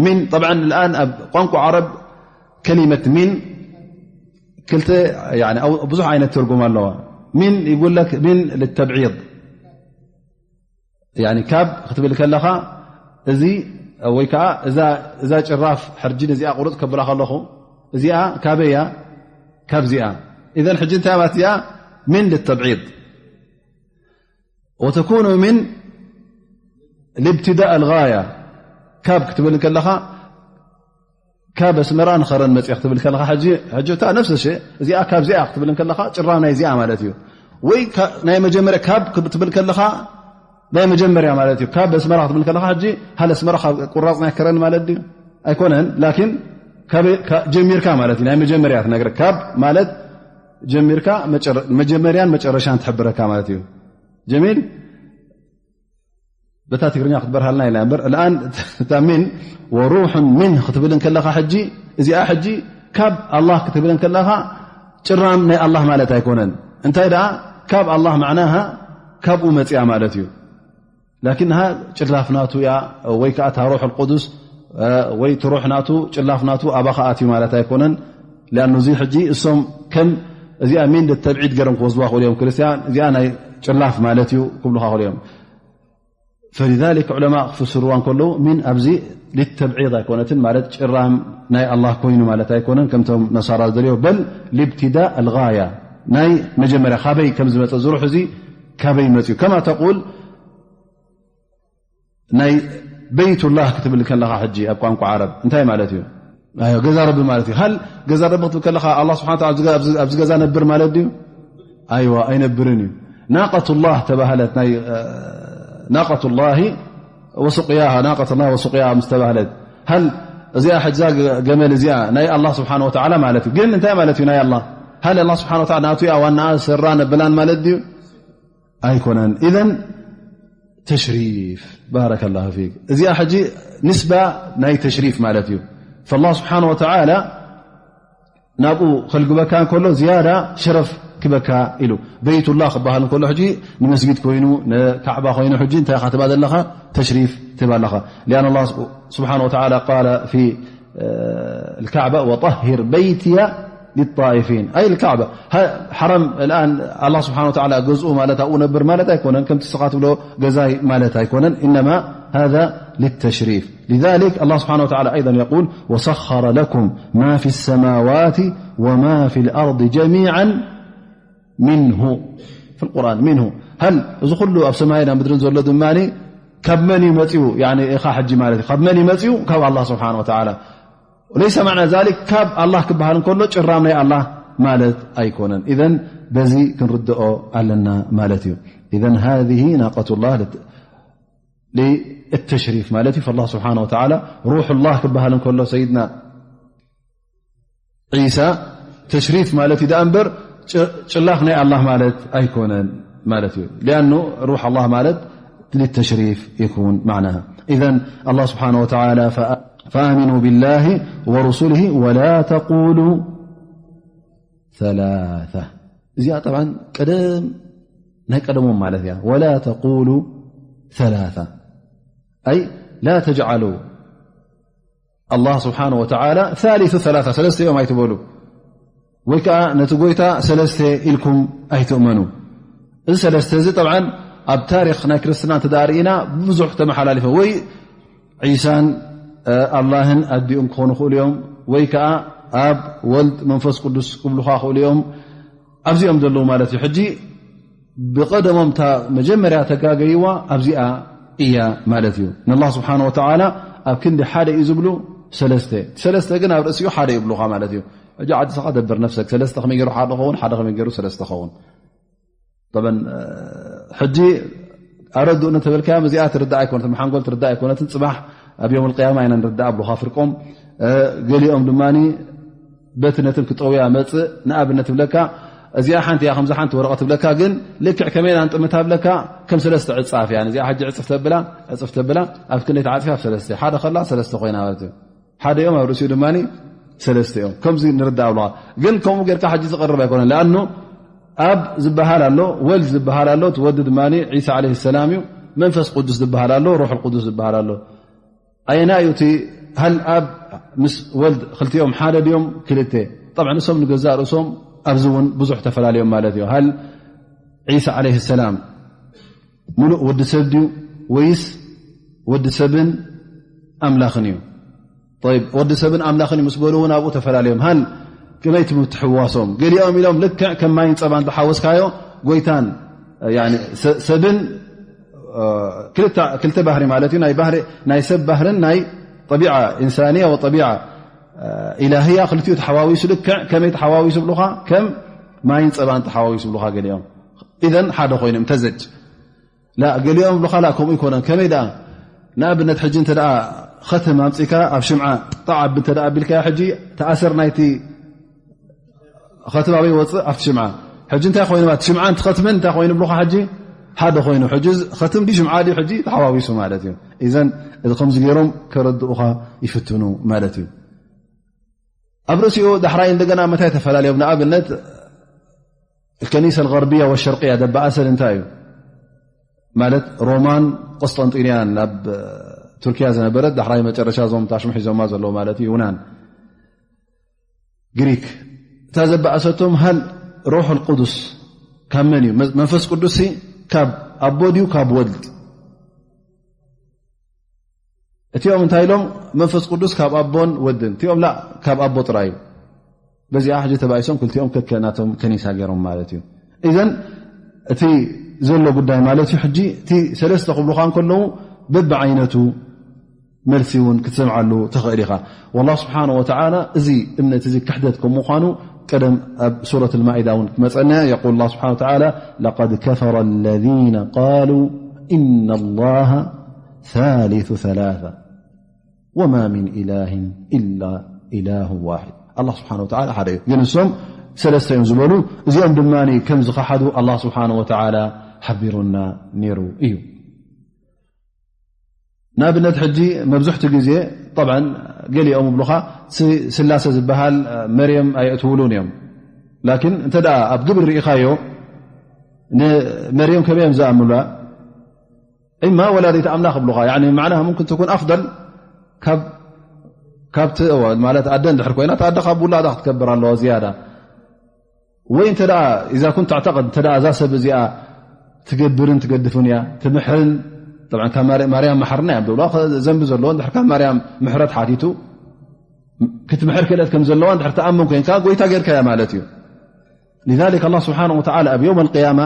ሚን፣ ጠብዓን፣ ልኣን ኣብ ቋንቋ ዓረብ ከሊመት ሚን ክልተ፣ ያኒ፣ ኣብ ብዙሕ ዓይነት ትርጉም ኣለዋ። ሚን ይጉለክ ሚን ልተብዒድ፣ ያኒ፣ ካብ ክትብል ከለኻ፣ እዚ ወይ ከዓ እዛ፣ እዛ ጭራፍ ሕርጂ ነዚኣ ቁርፅ ከብላ ከለኹ፣ እዚኣ ካበይ እያ? ካብዚኣ። ኢዘን ሕጂ እንታይ ማለት እዚኣ? ሚን ልተብዒድ። ወተኩኑ ሚን ልብትዳእ ኣልጋያ። ካብ ክትብል ከለኻ፣ ካብ ኣስመራ ንኸረን መፅእ ክትብል ከለኻ፣ ሕጂ፣ ሕጂ እታ ነፍሲ ሸ-፣ እዚኣ ካብዚኣ ክትብል ከለኻ፣ ጭራም ናይ እዚኣ ማለት እዩ። ወይ ካ-፣ ናይ መጀመርያ ካብ ክትብል ከለኻ፣ ናይ መጀመርያ ማለት እዩ። ካብ ኣስመራ ክትብል ከለኻ፣ ሕጂ ሃል ኣስመራ ካብ ቁራፅ ናይ ከረን ማለት ድዩ? ኣይኮነን። ላኪን ካብ፣ ካ-፣ ጀሚርካ ማለት እዩ። ናይ መጀመርያ ትነግረ። ካብ ማለት ጀሚርካ መጨረ-፣ መጀመርያን መጨረሻን ትሕብረካ ማለት እዩ። ጀሚል፣ በታ ትግርኛ ክትበርሃልና ኢላ እምበር፣ الآن እታ ሚን ወሩሑን ሚን ክትብልን ከለኻ፣ ሕጂ እዚኣ ሕጂ ካብ ኣላህ ክትብልን ከለኻ ጭራም ናይ ኣላህ ማለት ኣይኮነን። እንታይ ደኣ ካብ ኣላህ መዕናሃ ካብኡ መጽያ ማለት እዩ። ላኪንሃ ጭላፍ ናቱ እያ፣ ወይ ከኣ እታ ሩሕ القدس፣ እ፣ ወይ እቲ ሩሕ ናቱ ጭላፍ ናቱ ኣባኻ ኣትዩ ማለት ኣይኮነን። لأنه እዚ ሕጂ እሶም ከም እዚኣ ሚን ልተብዒድ ገይሮም ክወስድዋ ክእሉ እዮም። ክርስትያን እዚኣ ናይ ጭላፍ ማለት እዩ ክብሉኻ ክእሉ እዮም። فلذلك ዑለማእ ክፍስርዋ እንከለዉ ሚን ኣብዚ ልተብዒድ ኣይኮነትን፣ ማለት ጭራም ናይ ኣላህ ኮይኑ ማለት ኣይኮነን ከምቶም ነሳራ ዝደልዮ። በል ልብትዳእ ኣልጋያ ናይ መጀመርያ ካበይ ከም ዝመጸ ዝሩሕ እዚ ካበይ መጽዩ። ከማ ተቁል ናይ በይቱላህ ክትብል ከለኻ ሕጂ ኣብ ቋንቋ ዓረብ እንታይ ማለት እዩ? ኣዮ፣ ገዛ ረቢ ማለት እዩ። ሃል ገዛ ረቢ ክትብል ከለኻ ኣላህ ስብሓን ወተዓላ ኣብዚ ገ-፣ ኣብዚ፣ ኣብዚ ገዛ ነብር ማለት ድዩ? ኣይዋ፣ ኣይነብርን እዩ። ናቀቱላህ ተባህለት፣ ናይ፣ እ፣ ናቀቱላሂ ወሱቅያሃ፣ ናቀቱላሂ ወሱቅያሃ ምስ ተባህለት፣ ሃል እዚኣ ሕጂ እዛ ገ-፣ ገመል እዚኣ ናይ ኣላህ ስብሓን ወተዓላ ማለት እዩ። ግን እንታይ ማለት እዩ ናይ ኣላህ? ሃል ኣላህ ስብሓን ወተዓላ ናቱ እያ ዋናኣ፣ ሰራ ነብላን ማለት ድዩ? ኣይኮነን። ኢዘን ተሽሪፍ፣ ባረከላሁ ፊክ። እዚኣ ሕጂ ንስባ ናይ ተሽሪፍ ማለት እዩ። ፈላህ ስብሓን ወተዓላ ናብኡ ከልግበካ እንከሎ ዝያዳ ሸረፍ ክበካ ኢሉ። በይቱላህ ክበሃል እንከሎ ሕጂ ንመስጊድ ኮይኑ፣ ንካዕባ ኮይኑ፣ ሕጂ እንታይ ኢኻ ትባ ዘለኻ? ተሽሪፍ ትባ ኣለኻ። لأن الله سبحانه وتعالى قال في الكعبة وطهر بيتي للطائفين، أي الكعبة. ه-، حرم الآن الله سبحانه وتعالى ገዝኡ ማለት ኣብኡ ነብር ማለት ኣይኮነን፣ ከምቲ ንስኻ ትብሎ ገዛይ ማለት ኣይኮነን። إنما هذا للتشريف. لذلك الله سبحانه وتعالى أيضا يقول: وسخر لكم ما في السماوات وما في الأرض جميعا منه في القرآن، منه. هل እዚ ኩሉ ኣብ ሰማይን ኣብ ምድርን ዘሎ ድማ ካብ መን እዩ መፂኡ? ያኒ ኢኻ ሕጂ ማለት እዩ። ካብ መን እዩ መፂኡ? ካብ ኣላህ ስብሓን ወተዓላ። وليس معنى ذلك ካብ ኣላህ ክበሃል እንከሎ ጭራም ናይ ኣላህ ማለት ኣይኮነን። ኢዘን በዚ ክንርድኦ ኣለና ማለት እዩ። إذن هذه ناقة الله للت-، للتشريف ማለት እዩ። فالله سبحانه وتعالى روح الله ክበሃል እንከሎ ሰይድና ዒሳ ተሽሪፍ ማለት እዩ ደኣ እምበር ጭ-፣ ጭላፍ ናይ ኣላህ ማለት ኣይኮነን ማለት እዩ። لأنه روح الله ማለት للتشريف يكون معناها. إذن الله سبحانه وتعالى فآ-، فآمنوا بالله ورسله ولا تقولوا ثلاثة. እዚኣ ጠብዓን ቀደም ናይ ቀደሞም ማለት እያ። ወላ ተቁሉ ሰላሳ፣ ኣይ ላ ተጅዓሉ ኣላህ ስብሓን ወተዓላ ሳሊሱ ሰላሳ፣ ሰለስተ እዮም ኣይትበሉ፣ ወይ ከዓ ነቲ ጎይታ ሰለስተ ኢልኩም ኣይትእመኑ። እዚ ሰለስተ እዚ ጠብዓን ኣብ ታሪክ ናይ ክርስትና እንተ ርኢና ብዙሕ ተመሓላሊፈ፣ ወይ ዒሳን ኣላህን ኣዲኦም ክኾኑ ክእሉ እዮም፣ ወይ ከዓ ኣብ ወልድ መንፈስ ቅዱስ ክብሉኻ ክእሉ እዮም። ኣብዚኦም ዘለዉ ማለት እዩ። ሕጂ ብቐደሞም እታ መጀመርያ ተጋገይዋ ኣብዚኣ እያ ማለት እዩ። ንኣላህ ስብሓን ወተዓላ ኣብ ክንዲ ሓደ እዩ ዝብሉ ሰለስተ፣ ሰለስተ ግን ኣብ ርእሲኡ ሓደ ይብሉኻ ማለት እዩ። ሕጂ ዓዲ ሰኻ ደብር ነፍሰክ፣ ሰለስተ ከመይ ገይሩ ሓደ ኸውን፣ ሓደ ከመይ ገይሩ ሰለስተ ኸውን። ጠበን ሕጂ ኣረድኡ እንተበልካዮም እዚኣ ትርዳእ ኣይኮነትን፣ ሓንጎል ትርዳእ ኣይኮነትን። ፅባሕ ኣብ ዮም ልቅያማ ኢና ንርዳእ ኣብሉኻ ፍርቆም። ገሊኦም ድማ በቲ ነትን ክጠውያ መፅእ። ንኣብነት ትብለካ እዚኣ ሓንቲ እያ፣ ከምዚ ሓንቲ ወረቐት ትብለካ፣ ግን ልክዕ ከመይ ኢና ንጥምታ ብለካ ከም ሰለስተ ዕፃፍ እያ። እዚኣ ሕጂ ዕፅፍ ተብላ፣ ዕፅፍ ተብላ ኣብ ክንደይ ተዓፂፋ? ኣብ ሰለስተ። ሓደ ከላ ሰለስተ ኮይና ማለት እዩ። ሓደ እዮም ኣብ ርእሲኡ ድማ ሰለስተ እዮም። ከምዚ ንርዳእ ኣብለኻ። ግን ከምኡ ጌርካ ሕጂ ዝቐርብ ኣይኮነን። ለኣኑ ኣብ ዝበሃል ኣሎ፣ ወልድ ዝበሃል ኣሎ፣ እቲ ወዲ ድማ ዒሳ ዓለይሂ ሰላም እዩ፣ መንፈስ ቅዱስ ዝበሃል ኣሎ፣ ሩሕ ቅዱስ ዝበሃል ኣሎ። ኣየናይ እዩ እቲ? ሃል ኣብ ምስ ወልድ ክልቲኦም ሓደ ድዮም? ክልተ። ጠብዓ ንሶም ንገዛእ ርእሶም ኣብዚ እውን ብዙሕ ተፈላለዮም ማለት እዩ። ሃል ዒሳ ዓለይሂ ሰላም ምሉእ ወዲ ሰብ ድዩ ወይስ ወዲ ሰብን ኣምላኽን እዩ? ጠይብ፣ ወዲ ሰብን ኣምላኽን እዩ ምስ በሉ እውን ኣብኡ ተፈላለዮም። ሃል ከመይ እቲ ምትሕዋሶም? ገሊኦም ኢሎም ልክዕ ከም ማይን ጸባን ዝሓወስካዮ ጎይታን፣ ያኒ፣ ሰ-፣ ሰብን፣ እ፣ ክልተ፣ ክልተ ባህሪ ማለት እዩ። ናይ ባህሪ፣ ናይ ሰብ ባህርን ናይ ጠቢዓ ኢንሳንያ ወጠቢዓ፣ እ፣ ኢላህያ ክልቲኡ ተሓዋዊሱ ልክዕ ከመይ ተሓዋዊሱ ብሉኻ? ከም ማይን ጸባን ተሓዋዊሱ ብሉኻ ገሊኦም። ኢዘን ሓደ ኮይኑ እምተዘጅ ላ፣ ገሊኦም ብሉኻ ላ፣ ከምኡ ይኮነን። ከመይ ደኣ? ንኣብነት ሕጂ እንተ ደኣ ኸትም ኣምጺካ ኣብ ሽምዓ ጣዕ ኣቢ እንተ ደኣ ኣቢልካዮ፣ ሕጂ ተኣሰር ናይቲ ኸትም ኣበይ ወጽእ? ኣብቲ ሽምዓ። ሕጂ እንታይ ኮይኑ? ኣብቲ ሽምዓ እንትኸትምን እንታይ ኮይኑ ብሉኻ? ሕጂ ሓደ ኮይኑ። ሕጂ ኸትም ድዩ ሽምዓ ድዩ? ሕጂ ተሓዋዊሱ ማለት እዩ። ኢዘን እዚ ከምዚ ገይሮም ከረድኡኻ ይፍትኑ ማለት እዩ። ኣብ ርእሲኡ ዳሕራይ እንደገና መታይ ተፈላለዮም? ንኣብነት ከኒሰ ልغርብያ ወሸርቅያ ደበኣሰል እንታይ እዩ? ማለት ሮማን ቆስጠንጢንያን ናብ ቱርኪያ ዝነበረት፣ ዳሕራይ መጨረሻ እዞም ታሽሙ ሒዞማ ዘለዉ ማለት እዩ፣ ዩናን፣ ግሪክ። እታ ዘበኣሰቶም፣ ሃል ሩሕ ልቁዱስ ካብ መን እዩ? መ-፣ መንፈስ ቅዱስ ካብ ኣቦ ድዩ ካብ ወልድ? እቲኦም እንታይ ኢሎም? መንፈስ ቅዱስ ካብ ኣቦን ወድን። እቲኦም ላ ካብ ኣቦ ጥራይ እዩ። በዚኣ ሕጂ ተባኢሶም ክልቲኦም ከከናቶም ከኒሳ ገይሮም ማለት እዩ። ኢዘን እቲ ዘሎ ጉዳይ ማለት እዩ፣ ሕጂ እቲ ሰለስተ ክብሉኻ እንከለዉ በብዓይነቱ መልሲ እውን ክትሰምዓሉ ትኽእል ኢኻ። ወላህ ስብሓነ ወተዓላ እዚ እምነት እዚ ክሕደት ከም ምዃኑ ቀደም ኣብ ሱረት ልማኢዳ እውን ክመፀና የቁል ላ ስብሓነ ወተዓላ ለቀድ ከፈረ ለዚነ ቃሉ ኢነ ላሃ ثالث ثلاثة وما من إله إلا إله واحد. ኣላህ ስብሓነ ወተዓላ ሓደ እዩ፣ ግን እሶም ሰለስተ እዮም ዝበሉ። እዚኦም ድማ ከም ዝኸሓዱ ኣላህ ስብሓነ ወተዓላ ሓቢሩና ነይሩ እዩ። ንኣብነት ሕጂ መብዝሕቱ ግዜ ጠብዓን ገሊኦም ይብሉኻ ስ-፣ ስላሴ ዝበሃል መርየም ኣየእትውሉን እዮም። ላኪን እንተ ደኣ ኣብ ግብሪ ርኢኻዮ ንመርየም ከመይ እዮም ዝኣምኑላ? ኢማ ወላዲት ኣምላኽ ይብሉኻ። ያኒ መዕናሃ ሙምክን ትኩን ኣፍደል ካብ፣ ካብቲ፣ እወ፣ ማለት ኣደ እንድሕር ኮይና፣ እታ ኣደ ካብ ውላዳ ክትከብር ኣለዋ ዝያዳ። ወይ እንተ ደኣ፣ ኢዛ ኩንት ተዕተቐድ፣ እንተ ደኣ እዛ ሰብ እዚኣ ትገብርን ትገድፍን እያ፣ ትምሕርን፣ ጠብዓን ካብ ማር-፣ ማርያም መሓርና እያ ዝብሉዋ፣ ዘንቢ ዘለዎ እንድሕር ካብ ማርያም ምሕረት ሓቲቱ፣ ክትምሕር ክእለት ከም ዘለዋ እንድሕር ትኣምን ኮይንካ፣ ጎይታ ጌርካያ ማለት እዩ። ሊዛሊክ ኣላህ ስብሓነሁ ወተዓላ ኣብ የውም ኣልቅያማ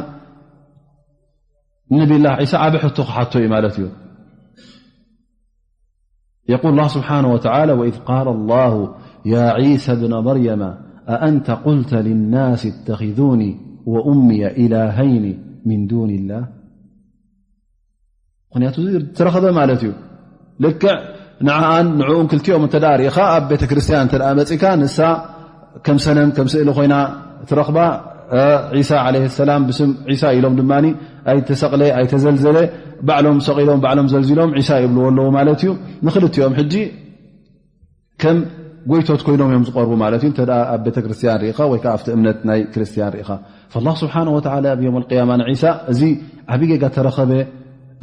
ንነቢላህ ዒሳ ዓቢ ሕቶ ክሓቶ እዩ ማለት እዩ። يقول الله سبحانه وتعالى: وإذ قال الله يا عيسى ابن مريم أأنت قلت للناس اتخذوني وأمي إلهين من دون الله. ምኽንያቱ እዚ ተረኸበ ማለት እዩ። ልክዕ ንዓኣን ንዕኡን ክልቲኦም እንተ ደኣ ርኢኻ፣ ኣብ ቤተ ክርስትያን እንተ ደኣ መጺካ፣ ንሳ ከም ሰነም፣ ከም ስእሊ ኮይና ትረኽባ። እ፣ ዒሳ ዓለይሂ ሰላም ብስም ዒሳ ኢሎም ድማ ኣይተሰቕለ፣ ኣይተዘልዘለ፣ ባዕሎም ሰቒሎም፣ ባዕሎም ዘልዚሎም ዒሳ ይብልዎ ኣለዉ ማለት እዩ። ንኽልቲኦም ሕጂ ከም ጎይቶት ኮይኖም እዮም ዝቐርቡ ማለት እዩ። እንተ ኣብ ቤተ ክርስትያን ርኢኻ ወይ ከዓ ኣብቲ እምነት ናይ ክርስትያን ርኢኻ፣ فالله سبحانه وتعالى ኣብ يوم القيامة ንዒሳ እዚ ዓብዪ ጌጋ ተረኸበ፣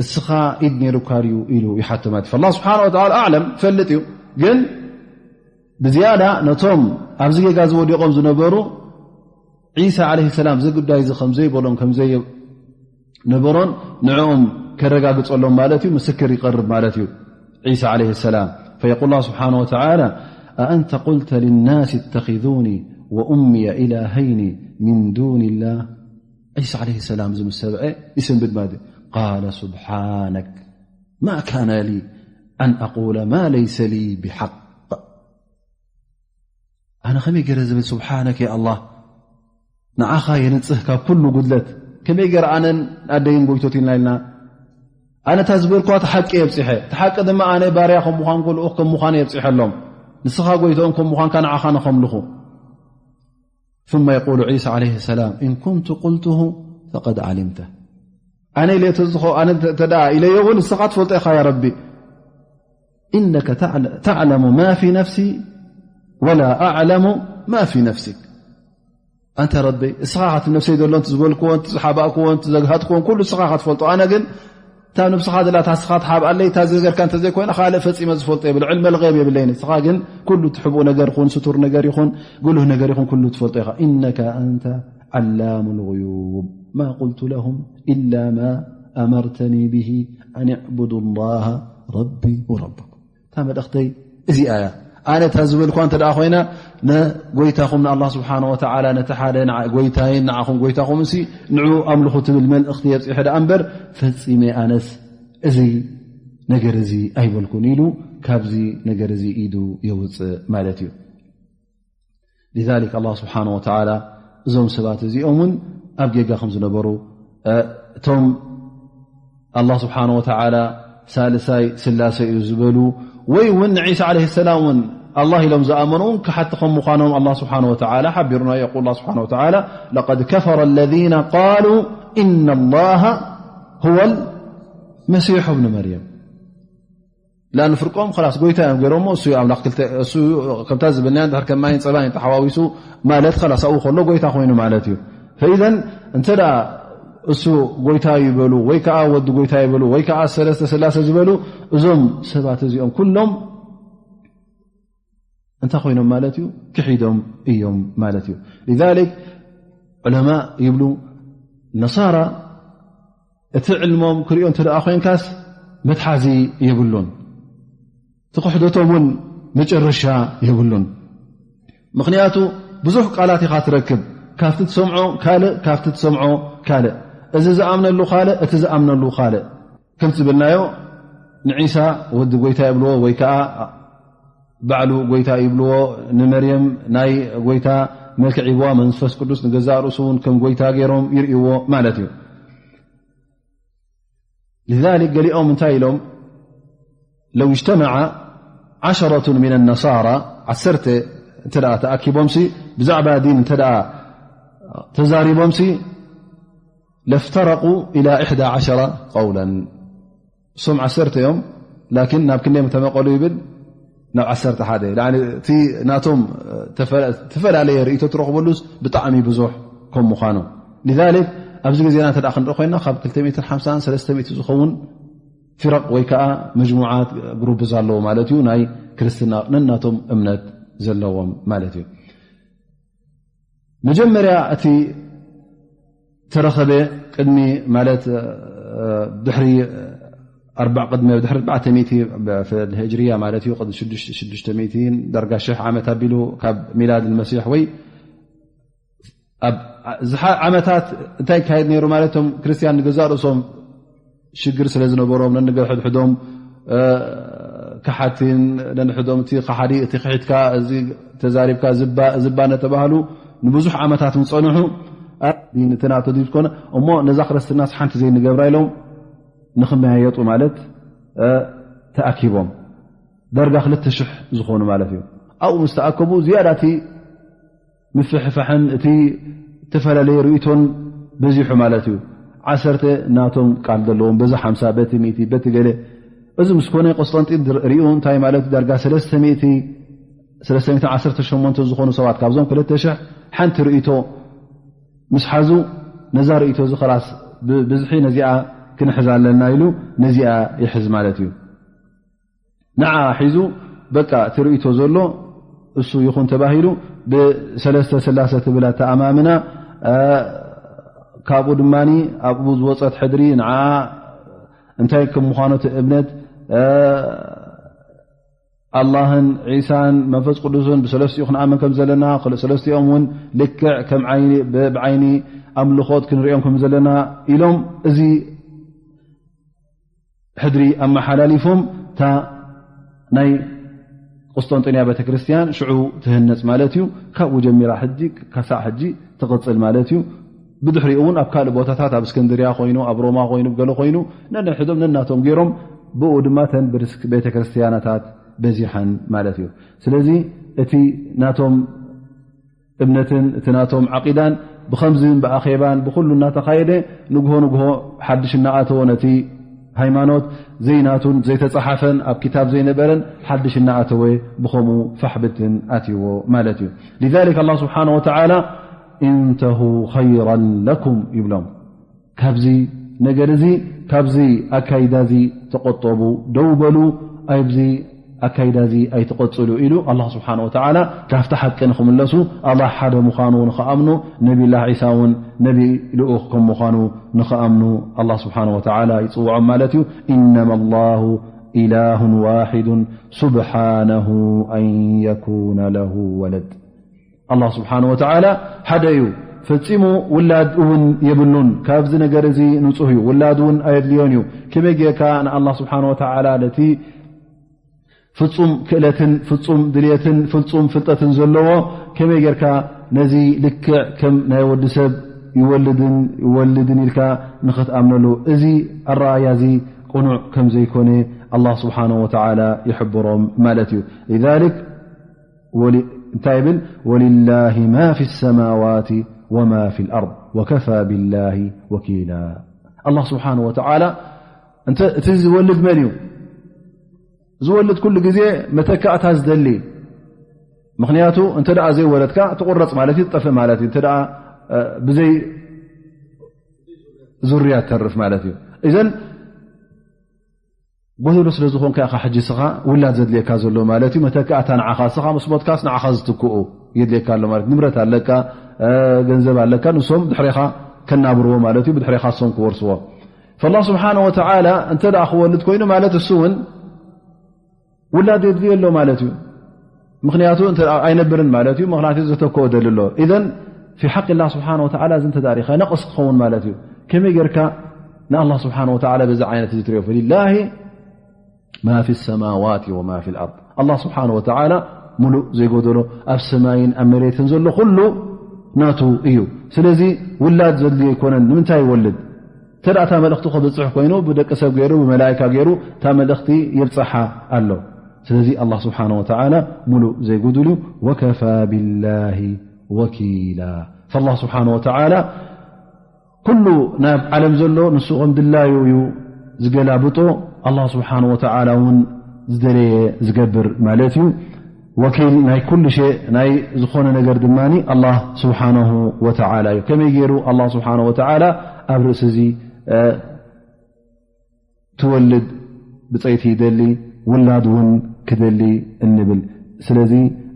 እስኻ ኢድ ነይሩካ ድዩ ኢሉ ይሓቶ ማለት እዩ። فالله سبحانه وتعالى أعلم፣ ፈልጥ እዩ። ግን ብዝያዳ ነቶም ኣብዚ ጌጋ ዝወዲቖም ዝነበሩ ዒሳ ዓለይሂ ሰላም እዚ ጉዳይ እዚ ከም ዘይበሎም ከም ዘይነበሮን ንዕኦም ከረጋግጸሎም ማለት እዩ፣ ምስክር ይቐርብ ማለት እዩ ዒሳ ዓለይሂ ሰላም። فيقول الله سبحانه وتعالى: أأنت قلت للناس اتخذوني وأمي إلهين من دون الله؟ ዒሳ ዓለይሂ ሰላም እዚ ምስ ሰምዐ ይስንብድ ማለት እዩ። قال: سبحانك ما كان لي أن أقول ما ليس لي بحق. ኣነ ከመይ ገይረ ዝብል፣ سبحانك يا الله፣ ንዓኻ የንጽህ ካብ ኩሉ ጉድለት። ከመይ ገይረ ኣነን ኣደይን ጎይቶት ኢልና ኢልና፣ ኣነ እታ ዝበልኩዋ እቲ ሓቂ የብጽሐ፣ እቲ ሓቂ ድማ ኣነ ባርያ ከም ምዃንኩ ልኡኽ ከም ምዃነ የብጽሐሎም። ንስኻ ጎይቶኦም ከም ምዃንካ ንዓኻ ንኸምልኹ። ثم يقول عيسى عليه السلام: إن كنت قلته فقد علمته. ኣነ ኢለ ተዝኾ-፣ ኣነ ተ-፣ ተደኣ ኢለዮ እውን ንስኻ ትፈልጦ ኢኻ ያ ረቢ። إنك تعل-، تعلم ما في نفسي ولا أعلم ما في نفسك. ኣንተ ረቢ፣ እስኻ ኢኻ እቲ ነፍሰይ ዘሎ፣ እቲ ዝበልክዎ፣ እቲ ዝሓባእክዎ፣ እቲ ዘግሃጥክዎን ኩሉ እስኻ ኢኻ ትፈልጦ። ኣነ ግን እታ ነብስኻ ዘላ እታ እስኻ ትሓብኣለይ፣ እታ ዝገርካ እንተዘይኮይና፣ ካልእ ፈጺመ ዝፈልጦ የብለ። ዕልመ ልገይብ የብለይን። እስኻ ግን ኩሉ እቲ ሕቡእ ነገር ይኹን፣ ስቱር ነገር ይኹን፣ ጉሉህ ነገር ይኹን፣ ኩሉ ትፈልጦ ኢኻ። إنك أنت علام الغيوب. ما قلت لهم إلا ما أمرتني به أن اعبدوا الله ربي وربكم. እታ መልእኽተይ እዚኣ እያ። ኣነ እታ ዝበልኳ እንተ ደኣ ኮይና፣ ንጎይታኹም ንኣላህ ስብሓነ ወተዓላ፣ ነቲ ሓደ ንዓ-፣ ጎይታይን ንዓኹም ጎይታኹምሲ ንዕኡ ኣምልኹ ትብል መልእኽቲ የብጽሐ ደኣ እምበር፣ ፈጺመ ኣነስ እዚ ነገር እዚ ኣይበልኩን ኢሉ ካብዚ ነገር እዚ ኢዱ የውጽእ ማለት እዩ። لذلك ኣላህ ስብሓነ ወተዓላ እዞም ሰባት እዚኦም እውን ኣብ ጌጋ ከም ዝነበሩ፣ እ፣ እቶም ኣላህ ስብሓነ ወተዓላ ሳልሳይ ስላሴ እዩ ዝበሉ፣ ወይ እውን ንዒሳ ዓለይሂ ሰላም እውን ኣላህ ኢሎም ዝኣመኑ እውን ክሓቲ ከም ምዃኖም ኣላህ ስብሓነ ወተዓላ ሓቢሩና። የቁል ኣላህ ስብሓነ ወተዓላ: لقد كفر الذين قالوا إن الله هو المسيح ابن مريم. ላን ፍርቆም ኸላስ ጎይታ እዮም ገይሮሞ፣ እሱ እዩ ኣምላኽ ክልተ፣ እሱ ከምታ ዝበልናዮ እንድሕር ከም ማይን ጸባይን ተሓዋዊሱ ማለት ኸላስ ኣብኡ ከሎ ጎይታ ኮይኑ ማለት እዩ። ፈኢዘን እንተ ደኣ እሱ ጎይታ ይበሉ ወይ ከኣ ወዲ ጎይታ ይበሉ ወይ ከኣ ሰለስተ ስላሴ ዝበሉ፣ እዞም ሰባት እዚኦም ኩሎም እንታይ ኮይኖም ማለት እዩ? ክሒዶም እዮም ማለት እዩ። لذلك ዑለማእ ይብሉ፣ ነሳራ እቲ ዕልሞም ክሪኦ እንተ ደኣ ኮይንካስ መትሓዚ የብሉን። እቲ ክሕደቶም እውን መጨረሻ የብሉን። ምኽንያቱ ብዙሕ ቃላት ኢኻ ትረክብ፣ ካብቲ ትሰምዖ ካልእ፣ ካብቲ ትሰምዖ ካልእ፣ እዚ ዝኣምነሉ ካልእ፣ እቲ ዝኣምነሉ ካልእ። ከምቲ ዝበልናዮ ንዒሳ ወዲ ጎይታ ይብልዎ ወይ ከኣ ባዕሉ ጎይታ ይብልዎ፣ ንመርየም ናይ ጎይታ መልክዕ ሂብዋ፣ መንፈስ ቅዱስ ንገዛእ ርእሱ እውን ከም ጎይታ ገይሮም ይርእይዎ ማለት እዩ። لذلك ገሊኦም እንታይ ኢሎም? لو اجتمع عشرة من النصارى، ዓሰርተ እንተ ደኣ ተኣኪቦምሲ ብዛዕባ ዲን እንተ ደኣ ተዛሪቦምሲ لافترقوا إلى إحدى عشر قولا. እሶም ዓሰርተ እዮም፣ ላኪን ናብ ክንደይ ተመቐሉ ይብል? ናብ ዓሰርተ ሓደ። ያኒ እቲ ናቶም ተፈ-፣ ተፈላለየ ርእይቶ ትረኽበሉስ ብጣዕሚ ብዙሕ ከም ምዃኑ። لذلك ኣብዚ ግዜና እንተ ደኣ ክንርኢ ኮይና ካብ ክልተ ሚእትን ሓምሳን ሰለስተ ሚእቲ ዝኸውን ፊረቕ ወይ ከኣ መጅሙዓት፣ ግሩፕስ ኣለዎ ማለት እዩ፣ ናይ ክርስትና ነናቶም እምነት ዘለዎም ማለት እዩ። መጀመርያ እቲ ተረኸበ ቅድሚ ማለት፣ እ፣ ድሕሪ ኣርባዕ፣ ቅድሚ ድሕሪ ኣርባዕተ ሚእቲ ብ-፣ ብ-፣ ህጅርያ ማለት እዩ፣ ቅድሚ ሽዱሽተ፣ ሽዱሽተ ሚእቲ ዳርጋ ሽሕ ዓመት ኣቢሉ ካብ ሚላድ መሲሕ ወይ ኣብ ዝሓ-፣ ዓመታት እንታይ ይካየድ ነይሩ ማለት፣ እቶም ክርስትያን ንገዛእ ርእሶም ሽግር ስለ ዝነበሮም፣ ነንገ ሕድሕዶም፣ እ፣ ከሓድቲን ነንሕዶም፣ እቲ ከሓዲ፣ እቲ ክሒድካ፣ እዚ ተዛሪብካ፣ ዝባ፣ ዝባ እናተባህሉ ንብዙሕ ዓመታት ምስ ጸንሑ፣ እ፣ ዲን እቲ ናቱ ዲን ዝኾነ፣ እሞ ነዛ ክርስትናስ ሓንቲ ዘይንገብራ ኢሎም ንኽመያየጡ ማለት፣ እ፣ ተኣኪቦም። ዳርጋ ክልተ ሽሕ ዝኾኑ ማለት እዩ። ኣብኡ ምስ ተኣከቡ ዝያዳ እቲ ምፍሕፋሕን እቲ እተፈላለየ ርእይቶን በዚሑ ማለት እዩ። ዓሰርተ ናቶም ቃል ዘለዎም፣ በዚ ሓምሳ፣ በቲ ሚእቲ፣ በቲ ገለ። እዚ ምስ ኮነ ቆስጠንጢን ሪኡ እንታይ ማለት ዳርጋ ሰለስተ ሚእቲ ሰለስተ ሚእትን ዓሰርተ ሸሞንተ ዝኾኑ ሰባት ካብዞም ክልተ ሽሕ ሓንቲ ርእይቶ ምስ ሓዙ፣ ነዛ ርእይቶ እዚ ኸላስ ብብዝሒ ነዚኣ ክንሕዛ ኣለና ኢሉ ነዚኣ ይሕዝ ማለት እዩ። ንዓ ሒዙ በቃ እቲ ርእይቶ ዘሎ እሱ ይኹን ተባሂሉ ብሰለስተ ስላሰ ትብል ኣተኣማምና፣ እ፣ ካብኡ ድማ ኣብኡ ዝወፀት ሕድሪ ንዓ እንታይ ከም ምዃኑ እቲ እምነት፣ እ፣ ኣላህን ዒሳን መንፈስ ቅዱስን ብሰለስቲኡ ክንኣምን ከም ዘለና፣ ክል-፣ ሰለስቲኦም እውን ልክዕ ከም ዓይኒ፣ ብ-፣ ብዓይኒ ኣምልኾት ክንሪኦም ከም ዘለና ኢሎም፣ እዚ ሕድሪ ኣመሓላሊፎም፣ እታ ናይ ቁስጠንጥንያ ቤተክርስትያን ሽዑ ትህነጽ ማለት እዩ። ካብኡ ጀሚራ ሕጂ፣ ከሳዕ ሕጂ ትቕጽል ማለት እዩ። ብድሕሪኡ እውን ኣብ ካልእ ቦታታት፣ ኣብ እስክንድርያ ኮይኑ፣ ኣብ ሮማ ኮይኑ፣ ገለ ኮይኑ፣ ነንሕዶም ነናቶም ገይሮም፣ ብኡ ድማ ተን ብርስ-፣ ቤተክርስትያናታት በዚሐን ማለት እዩ። ስለዚ እቲ ናቶም እምነትን እቲ ናቶም ዓቂዳን ብኸምዚ ብኣኼባን ብኹሉ እናተኻየደ፣ ንግሆ ንግሆ ሓድሽ እናኣተወ ነቲ ሃይማኖት ዘይናቱን ዘይተጸሓፈን ኣብ ክታብ ዘይነበረን ሓድሽ እናኣተወ ብኸምኡ ፋሕብትን ኣትይዎ ማለት እዩ። لذلك الله سبحانه وتعالى انته خيرا لكم ይብሎም። ካብዚ ነገር እዚ፣ ካብዚ ኣካይዳ እዚ ተቆጠቡ፣ ደው በሉ፣ ኣብዚ ኣካይዳ እዚ ኣይትቐጽሉ ኢሉ ኣላህ ስብሓነ ወተዓላ ካብቲ ሓቂ ንኽምለሱ፣ ኣላህ ሓደ ምዃኑ ንኽኣምኑ፣ ነቢላህ ዒሳ እውን ነቢ ልኡኽ ከም ምዃኑ ንኽኣምኑ ኣላህ ስብሓነ ወተዓላ ይጽውዖም ማለት እዩ። ኢነማ ኣላሁ ኢላሁን ዋሒዱን ሱብሓነሁ ኣን የኩነ ለሁ ወለድ። ኣላህ ስብሓነ ወተዓላ ሓደ እዩ፣ ፈጺሙ ውላድ እውን የብሉን። ካብዚ ነገር እዚ ንጹህ እዩ፣ ውላድ እውን ኣየድልዮን እዩ። ከመይ ጌርካ ንኣላህ ስብሓነ ወተዓላ ነቲ ፍጹም ክእለትን ፍጹም ድልየትን ፍጹም ፍልጠትን ዘለዎ፣ ከመይ ጌርካ ነዚ ልክዕ ከም ናይ ወዲ ሰብ ይወልድን ይወልድን ኢልካ ንኽትኣምነሉ? እዚ ኣረኣእያ እዚ ቅኑዕ ከም ዘይኮነ ኣላህ ስብሓነ ወተዓላ ይሕብሮም ማለት እዩ። ሊዛሊክ ወሊ-፣ እንታይ ይብል? ወሊላሂ ማ ፊ ሰማዋቲ ወማ ፊል ኣርድ ወከፋ ቢላሂ ወኪላ። ኣላህ ስብሓነ ወተዓላ እንተ፣ እቲ ዝወልድ መን እዩ? ዝወልድ ኩሉ ግዜ መተካእታ ዝደሊ። ምኽንያቱ እንተ ደኣ ዘይወለድካ ትቑረጽ ማለት እዩ፣ ትጠፍእ ማለት እዩ። እንተ ደኣ፣ እ፣ ብዘይ ዙርያ ትተርፍ ማለት እዩ። እዘን ጎደሎ ስለ ዝኾንካ ኢኻ ሕጂ ስኻ ውላድ ዘድልየካ ዘሎ ማለት እዩ። መተካእታ ንዓኻ፣ ስኻ ምስ ሞትካስ ንዓኻ ዝትክኡ የድልየካ ኣሎ ማለት። ንብረት ኣለካ፣ እ፣ ገንዘብ ኣለካ፣ ንሶም ድሕሬኻ ከናብርዎ ማለት እዩ፣ ብድሕሬኻ እሶም ክወርስዎ። ፈላህ ስብሓነ ወተዓላ እንተ ደኣ ክወልድ ኮይኑ ማለት እሱ እውን ውላድ የድልዮ ኣሎ ማለት እዩ። ምኽንያቱ እንተ ኣይነብርን ማለት እዩ። ምኽንያቱ ዘተክኦ ደሊ ኣሎ። ኢዘን ፊ ሓቂ ላህ ስብሓነ ወተዓላ እዚ እንተ ዳሪኻ ነቕስ ክኸውን ማለት እዩ። ከመይ ጌርካ ንኣላህ ስብሓነ ወተዓላ በዚ ዓይነት እዚ ትሪኦ? ፈሊላሂ ማ ፊ ሰማዋት ወማ ፊ ልኣርድ። ኣላህ ስብሓነ ወተዓላ ሙሉእ ዘይጎደሎ ኣብ ሰማይን ኣብ መሬትን ዘሎ ኩሉ ናቱ እዩ። ስለዚ ውላድ ዘድልዮ ኣይኮነን። ንምንታይ ይወልድ? እንተ ደኣ እታ መልእኽቲ ከብጽሕ ኮይኑ ብደቂ ሰብ ገይሩ ብመላእካ ገይሩ እታ መልእኽቲ የብጽሓ ኣሎ። ስለዚ ኣላህ ስብሓነ ወተዓላ ሙሉእ ዘይጉዱል እዩ። ወከፋ ቢላሂ ወኪላ። ፈላህ ስብሓነ ወተዓላ ኩሉ ናብ ዓለም ዘሎ ንሱ ከም ድላዩ እዩ ዝገላብጦ። ኣላህ ስብሓነ ወተዓላ እውን ዝደለየ ዝገብር ማለት እዩ። ወኪል ናይ ኩሉ ሸ-፣ ናይ ዝኾነ ነገር ድማ ኣላህ ስብሓነሁ ወተዓላ እዩ። ከመይ ገይሩ ኣላህ ስብሓነሁ ወተዓላ ኣብ ርእሲ እዚ፣ እ፣ ትወልድ ብጸይቲ ይደሊ፣ ውላድ እውን ክደሊ እንብል? ስለዚ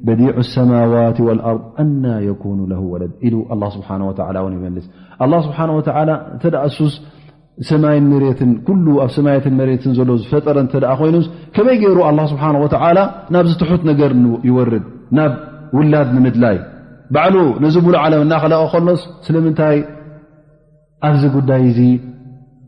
በዲዑ ሰማዋት ወልኣርድ ኣና የኩኑ ለሁ ወለድ ኢሉ ኣላህ ስብሓነሁ ወተዓላ እውን ይመልስ። ኣላህ ስብሓነሁ ወተዓላ እንተ ደኣ እሱስ ሰማይን መሬትን፣ ኩሉ ኣብ ሰማያትን መሬትን ዘሎ ዝፈጠረ እንተ ደኣ ኮይኑስ፣ ከመይ ገይሩ ኣላህ ስብሓነሁ ወተዓላ ናብዚ ትሑት ነገር ን-፣ ይወርድ? ናብ ውላድ ንምድላይ ባዕሉ ነዚ ሙሉእ ዓለም እናኸለቐ ከሎስ፣ ስለምንታይ ኣብዚ ጉዳይ እዚ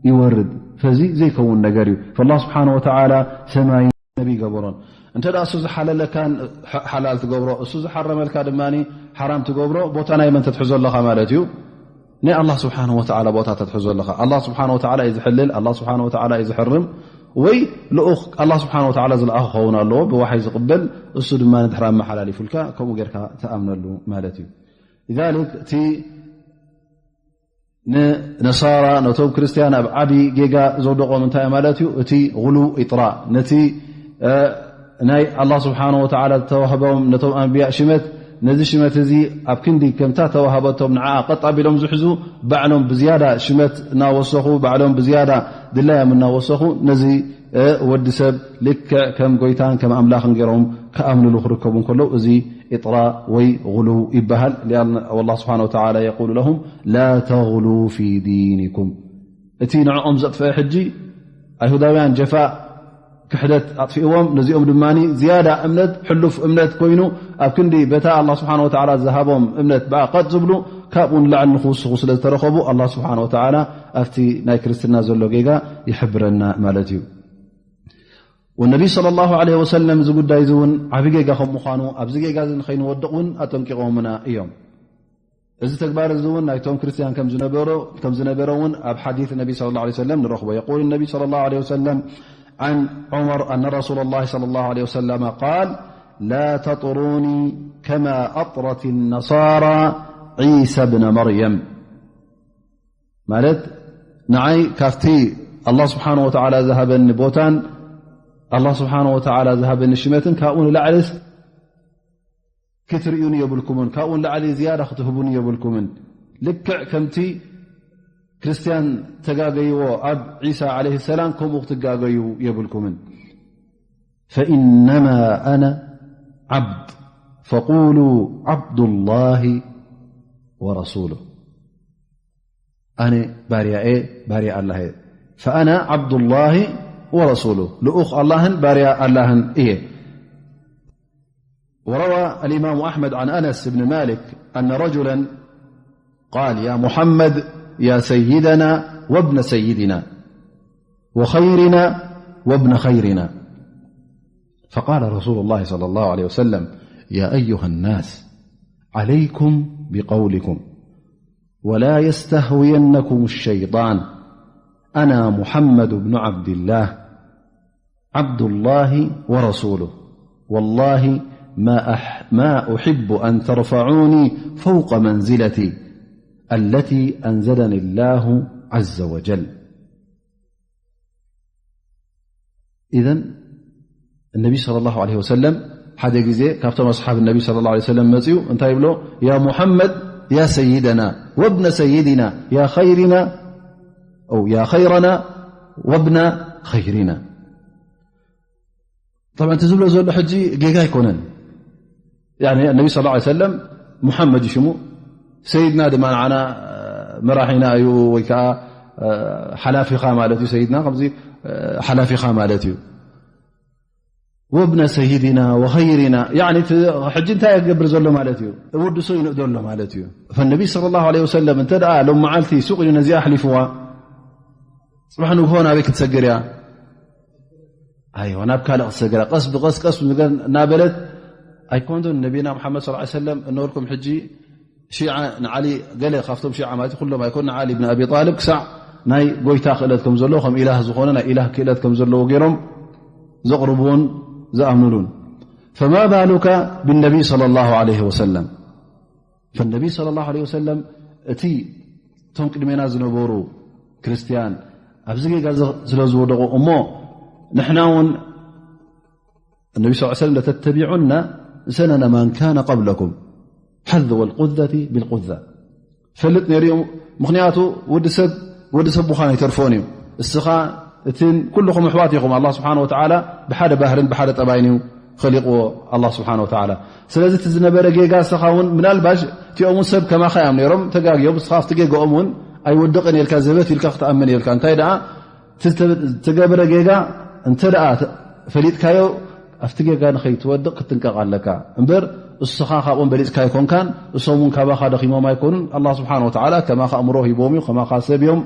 ይወርድ? ፈዚ ዘይከውን ነገር እዩ። ፈላህ ስብሓነሁ ወተዓላ ሰማይ ነቢ ይገበሮን፣ እንተ ደኣ እሱ ዝሓለለካን ሐ-፣ ሓላል ትገብሮ፣ እሱ ዝሓረመልካ ድማ ሓራም ትገብሮ፣ ቦታ ናይ መን ተትሕዞ ኣለኻ ማለት እዩ? ናይ ኣላህ ስብሓነሁ ወተዓላ ቦታ ተትሕዞ ኣለኻ። ኣላህ ስብሓነሁ ወተዓላ እዩ ዝሕልል፣ ኣላህ ስብሓነሁ ወተዓላ እዩ ዝሕርም። ወይ ልኡኽ ኣላህ ስብሓነሁ ወተዓላ ዝለኣኹ ክኸውን ኣለዎ፣ ብዋሓይ ዝቕበል፣ እሱ ድማ ንድሕር ኣመሓላሊፉልካ፣ ከምኡ ጌርካ ትኣምነሉ ማለት እዩ። ሊዛሊክ እቲ ንነሳራ፣ ነቶም ክርስትያን ኣብ ዓቢ ጌጋ ዘውደቖም እንታይ ማለት እዩ? እቲ ጉሉው ኢጥራእ፣ ነቲ፣ እ፣ ናይ ኣላህ ስብሓነ ወተዓላ ዝተዋህቦም ነቶም ኣንብያ ሽመት፣ ነዚ ሽመት እዚ ኣብ ክንዲ ከምታ ተዋህበቶም ንዓኣ ቀጥ ኣቢሎም ዝሕዙ፣ ባዕሎም ብዝያዳ ሽመት እናወሰኹ፣ ባዕሎም ብዝያዳ ድላዮም እናወሰኹ፣ ነዚ፣ እ፣ ወዲ ሰብ ልክዕ ከም ጎይታን ከም ኣምላኽን ገይሮም ክኣምንሉ ክርከቡ እንከለዉ፣ እዚ ኢጥራ ወይ ጉሉው ይበሃል። ሊኣን ወላህ ስብሓነ ወተዓላ የቁሉ ለሁም ላ ተግሉ ፊ ዲኒኩም። እቲ ንዕኦም ዘጥፍአ ሕጂ ኣይሁዳውያን ጀፋእ ክሕደት ኣጥፊእዎም፣ ነዚኦም ድማ ዝያዳ እምነት፣ ሕሉፍ እምነት ኮይኑ፣ ኣብ ክንዲ በታ ኣላህ ስብሓነ ወተዓላ ዝሃቦም እምነት ብኣ ቀጥ ዝብሉ፣ ካብኡ ንላዕሊ ንኽውስኹ ስለ ዝተረኸቡ፣ ኣላህ ስብሓነ ወተዓላ ኣብቲ ናይ ክርስትና ዘሎ ጌጋ ይሕብረና ማለት እዩ። ወነቢ ሰለላሁ ዐለይሂ ወሰለም እዚ ጉዳይ እዚ እውን ዓቢ ጌጋ ከም ምዃኑ፣ ኣብዚ ጌጋ እዚ ንኸይንወድቕ እውን ኣጠንቂቖምና እዮም። እዚ ተግባር እዚ እውን ናይቶም ክርስትያን ከም ዝነበሮ፣ ከም ዝነበረ እውን ኣብ ሓዲስ ነቢ ሰለላሁ ዐለይሂ ወሰለም ንረኽቦ። የቁል ነቢ ሰለላሁ ዐለይሂ ወሰለም፣ عن عمر أن رسول الله صلى الله عليه وسلم قال: لا تطروني كما أطرت النصارى عيسى ابن مريم. ማለት ንዓይ ካብቲ ኣላህ ስብሓነ ወተዓላ ዝሃበኒ ቦታን ኣላህ ስብሓነ ወተዓላ ዝሃበኒ ሽመትን ካብኡ ንላዕልስ ክትርእዩኒ የብልኩምን፣ ካብኡ ንላዕሊ ዝያዳ ክትህቡኒ የብልኩምን። ልክዕ ከምቲ ክርስትያን ተጋገይዎ ኣብ ዒሳ ዓለይሂ ሰላም፣ ከምኡ ክትጋገዩ የብልኩምን። فإنما أنا عبد فقولوا عبد الله ورسوله. ኣነ ባርያ እየ፣ ባርያ ኣላህ እየ። فأنا عبد الله ورسوله، ልኡኽ ኣላህን ባርያ ኣላህን እየ። وروى الإمام أحمد عن أنس بن مالك أن رجلا قال: يا محمد، يا سيدنا وابن سيدنا وخيرنا وابن خيرنا. فقال رسول الله صلى الله عليه وسلم: يا أيها الناس، عليكم بقولكم، ولا يستهوينكم الشيطان، أنا محمد بن عبد الله، عبد الله ورسوله، والله ما أح-، ما أحب أن ترفعوني فوق منزلتي التي أنزلني الله عز وجل. إذن النبي صلى الله عليه وسلم ሓደ ግዜ ካብቶም ኣስሓብ ነቢ صلى الله عليه وسلم መፅኡ እንታይ ይብሎ? يا محمد، يا سيدنا وابن سيدنا، يا خيرنا، أو يا خيرنا وابن خيرنا. طبعا እቲ ዝብሎ ዘሎ ሕጂ ጌጋ ኣይኮነን። يعني النبي صلى الله عليه وسلم محمد እዩ ሽሙ፣ ሰይድና ድማ ንዓና መራሒና እዩ ወይ ከዓ ሓላፊኻ ማለት እዩ። ሰይድና ከምዚ ሓላፊኻ ማለት እዩ። وابن سيدنا وخيرنا، يعني እቲ ሕጂ እንታይ ይገብር ዘሎ ማለት እዩ? ውድሶ ይንእዶ ኣሎ ማለት እዩ። فالنبي صلى الله عليه وسلم እንተ ደኣ ሎም መዓልቲ ሱቕ ኢሉ ነዚኣ ኣሕሊፍዋ፣ ጽባሕ ንግሆ ናበይ ክትሰግር እያ? ኣይዋ፣ ናብ ካልእ ክትሰግር እያ። ቀስ ብቐስ፣ ቀስ ብገር እናበለት ኣይኮንዶን ነቢና መሓመድ صلى الله عليه وسلم እነወልኩም ሕጂ ሺዓ ንዓሊ፣ ገለ ካብቶም ሺዓ ማለት ኩሎም ኣይኮን፣ ንዓሊ ብን ኣቢ ጣልብ ክሳዕ ናይ ጎይታ ክእለት ከም ዘለዎ፣ ከም ኢላህ ዝኾነ ናይ ኢላህ ክእለት ከም ዘለዎ ገይሮም ዘቕርብዎን ዝኣምኑሉን። فما بالك بالنبي صلى الله عليه وسلم؟ فالنبي صلى الله عليه وسلم እቲ እቶም ቅድሜና ዝነበሩ ክርስትያን ኣብዚ ጌጋ እዚ ስለ ዝወደቑ እሞ ንሕና እውን النبي صلى الله عليه وسلم: لتتبعن سنن من كان قبلكم، حذو القذة بالقذة. ፈልጥ ነይሩ እዩ። ምኽንያቱ ወዲ ሰብ፣ ወዲ ሰብ ምዃን ኣይተርፎን እዩ። እስኻ እትን ኩልኹም ኣሕዋት ኢኹም። ኣላህ ስብሓነ ወተዓላ ብሓደ ባህርን ብሓደ ጠባይን እዩ ኸሊቕዎ ኣላህ ስብሓነ ወተዓላ። ስለዚ እቲ ዝነበረ ጌጋ እስኻ እውን ምናልባሽ እቲኦም እውን ሰብ ከማኻ እዮም ነይሮም፣ ተጋግዮም። እስኻ ኣብቲ ጌጋኦም እውን ኣይወድቕን ኢልካ ዘበት ኢልካ ክትኣምን ኢልካ። እንታይ ደኣ እቲ ዝተገበረ ጌጋ እንተ ደኣ ፈሊጥካዮ፣ ኣብቲ ጌጋ ንኸይትወድቕ ክትጥንቀቕ ኣለካ እምበር፣ እስኻ ካብኦም በሊጽካ ኣይኮንካን፣ እሶም እውን ካባኻ ደኺሞም ኣይኮኑን። ኣላህ ስብሓነ ወተዓላ ከማኻ ኣእምሮ ሂቦም እዩ፣ ከማኻ ሰብ እዮም፣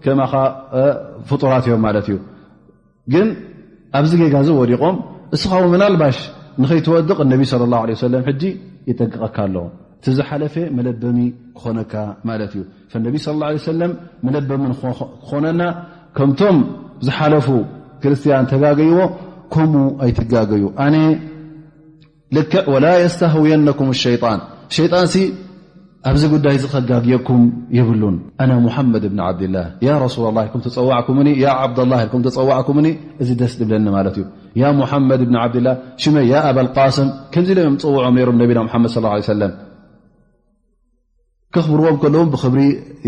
ከማኻ፣ እ፣ ፍጡራት እዮም ማለት እዩ። ግን ኣብዚ ጌጋ እዚ ወዲቖም፣ እስኻ እውን ምናልባሽ ንኸይትወድቕ ነቢ ሰለላሁ ዐለይሂ ወሰለም ሕጂ የጠንቅቐካ ኣሎ። እቲ ዝሓለፈ መለበሚ ክኾነካ ማለት እዩ። ፈነቢ ሰለላሁ ዐለይሂ ወሰለም መለበሚ ንኾ-፣ ክኾነና፣ ከምቶም ዝሓለፉ ክርስትያን ተጋገይዎ፣ ከምኡ ኣይትጋገዩ። ኣነ ልክዕ፣ ወላ የስተህውየነኩም ሸይጣን፣ ሸይጣንሲ ኣብዚ ጉዳይ እዚ ከጋግየኩም የብሉን። ኣና ሙሓመድ ብን ዓብድላህ፣ ያ ረሱላላህ ኢልኩም ተጸዋዕኩምኒ፣ ያ ዓብደላህ ኢልኩም ተጸዋዕኩምኒ፣ እዚ ደስ ድብለኒ ማለት እዩ። ያ ሙሓመድ ብን ዓብድላ፣ ሽመይ ያ ኣበል ቃስም፣ ከምዚ ኢሎም እዮም ዝፅውዖም ነይሮም ነቢና ሙሓመድ ሰለላሁ ዐለይሂ ወሰለም። ከኽብርዎም ከለዎም ብኽብሪ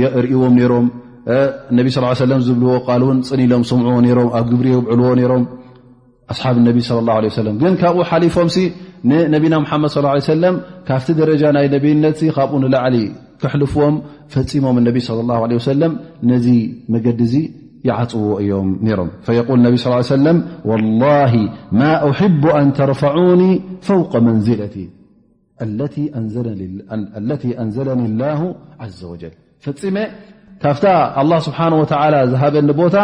የርእይዎም ነይሮም። ነቢ ስ ሰለም ዝብልዎ ቃል እውን ፅን ኢሎም ስምዕዎ ነይሮም፣ ኣብ ግብሪ የውዕልዎ ነይሮም። ኣስሓብ ነቢ ሰለላሁ ዐለይሂ ወሰለም ግን ካብኡ ሓሊፎምሲ ንነቢና ሙሓመድ ሰለላሁ ዐለይሂ ወሰለም ካብቲ ደረጃ ናይ ነቢይነትሲ ካብኡ ንላዕሊ ክሕልፍዎም ፈጺሞም። ነቢ ሰለላሁ ዐለይሂ ወሰለም ነዚ መገዲ እዚ ይዓጽውዎ እዮም ነይሮም። ፈየቁል ነቢ ሰለላሁ ዐለይሂ ወሰለም፣ ወላሂ ማ ኡሒቡ ኣን ተርፈዑኒ ፈውቀ መንዚለቲ ኣለቲ ኣንዘለኒ ላሁ ዐዘ ወጀል። ፈጺመ ካብታ ኣላህ ስብሓነ ወተዓላ ዝሃበኒ ቦታ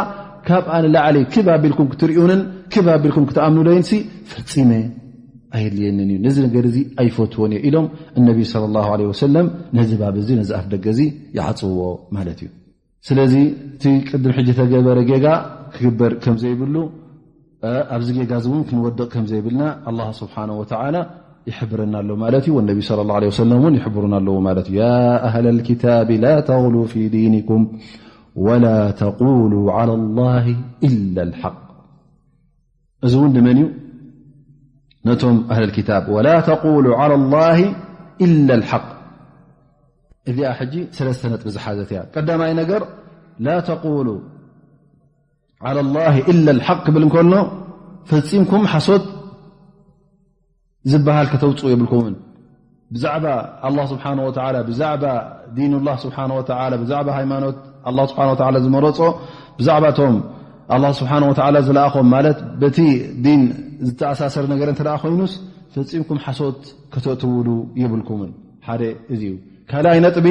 ካብኣ ንላዕሊ ክብ ኣቢልኩም ክትርእዩንን ክብ ኣቢልኩም ክትኣምኑለይንሲ ፈጺመ ኣየድልየንን እዩ። ነዚ ነገር እዚ ኣይፈትዎን እየ ኢሎም እነቢ ሰለላሁ ዐለይሂ ወሰለም ነዚ ባብ እዚ፣ ነዚ ኣፍ ደገ እዚ ይዓጽውዎ ማለት እዩ። ስለዚ እቲ ቅድም ሕጂ ተገበረ ጌጋ ክግበር ከም ዘይብሉ፣ እ፣ ኣብዚ ጌጋ እዚ እውን ክንወድቕ ከም ዘይብልና ኣላህ ስብሓነ ወተዓላ ይሕብረና ኣሎ ማለት እዩ። ወነቢ ሰለላሁ ዐለይሂ ወሰለም እውን ይሕብሩና ኣለዉ ማለት እዩ። ያ ኣህለል ኪታቢ ላ ተግሉ ፊ ዲኒኩም ወላ ተቁሉ ዐላ ላሂ ኢላ ልሓቅ። እዚ እውን ንመን እዩ? ነቶም ኣህለል ኪታብ። ወላ ተቁሉ ዐላ ላሂ ኢላ ልሓቅ። እዚኣ ሕጂ ሰለስተ ነጥቢ ዝሓዘት እያ። ቀዳማይ ነገር ላ ተቁሉ ዐላ ላሂ ኢላ ልሓቅ ክብል እንከሎ ፈጺምኩም ሓሶት ዝበሃል ከተውፅኡ የብልኩምን። ብዛዕባ ኣላህ ስብሓነ ወተዓላ፣ ብዛዕባ ዲኑላህ ስብሓነ ወተዓላ፣ ብዛዕባ ሃይማኖት ኣላህ ስብሓነ ወተዓላ ዝመረጾ፣ ብዛዕባ እቶም ኣላህ ስብሓነ ወተዓላ ዝለኣኾም፣ ማለት በቲ ዲን ዝተኣሳሰር ነገር እንተ ደኣ ኮይኑስ ፈጺምኩም ሓሶት ከተእትውሉ የብልኩምን። ሓደ እዚ እዩ። ካልኣይ ነጥቢ፣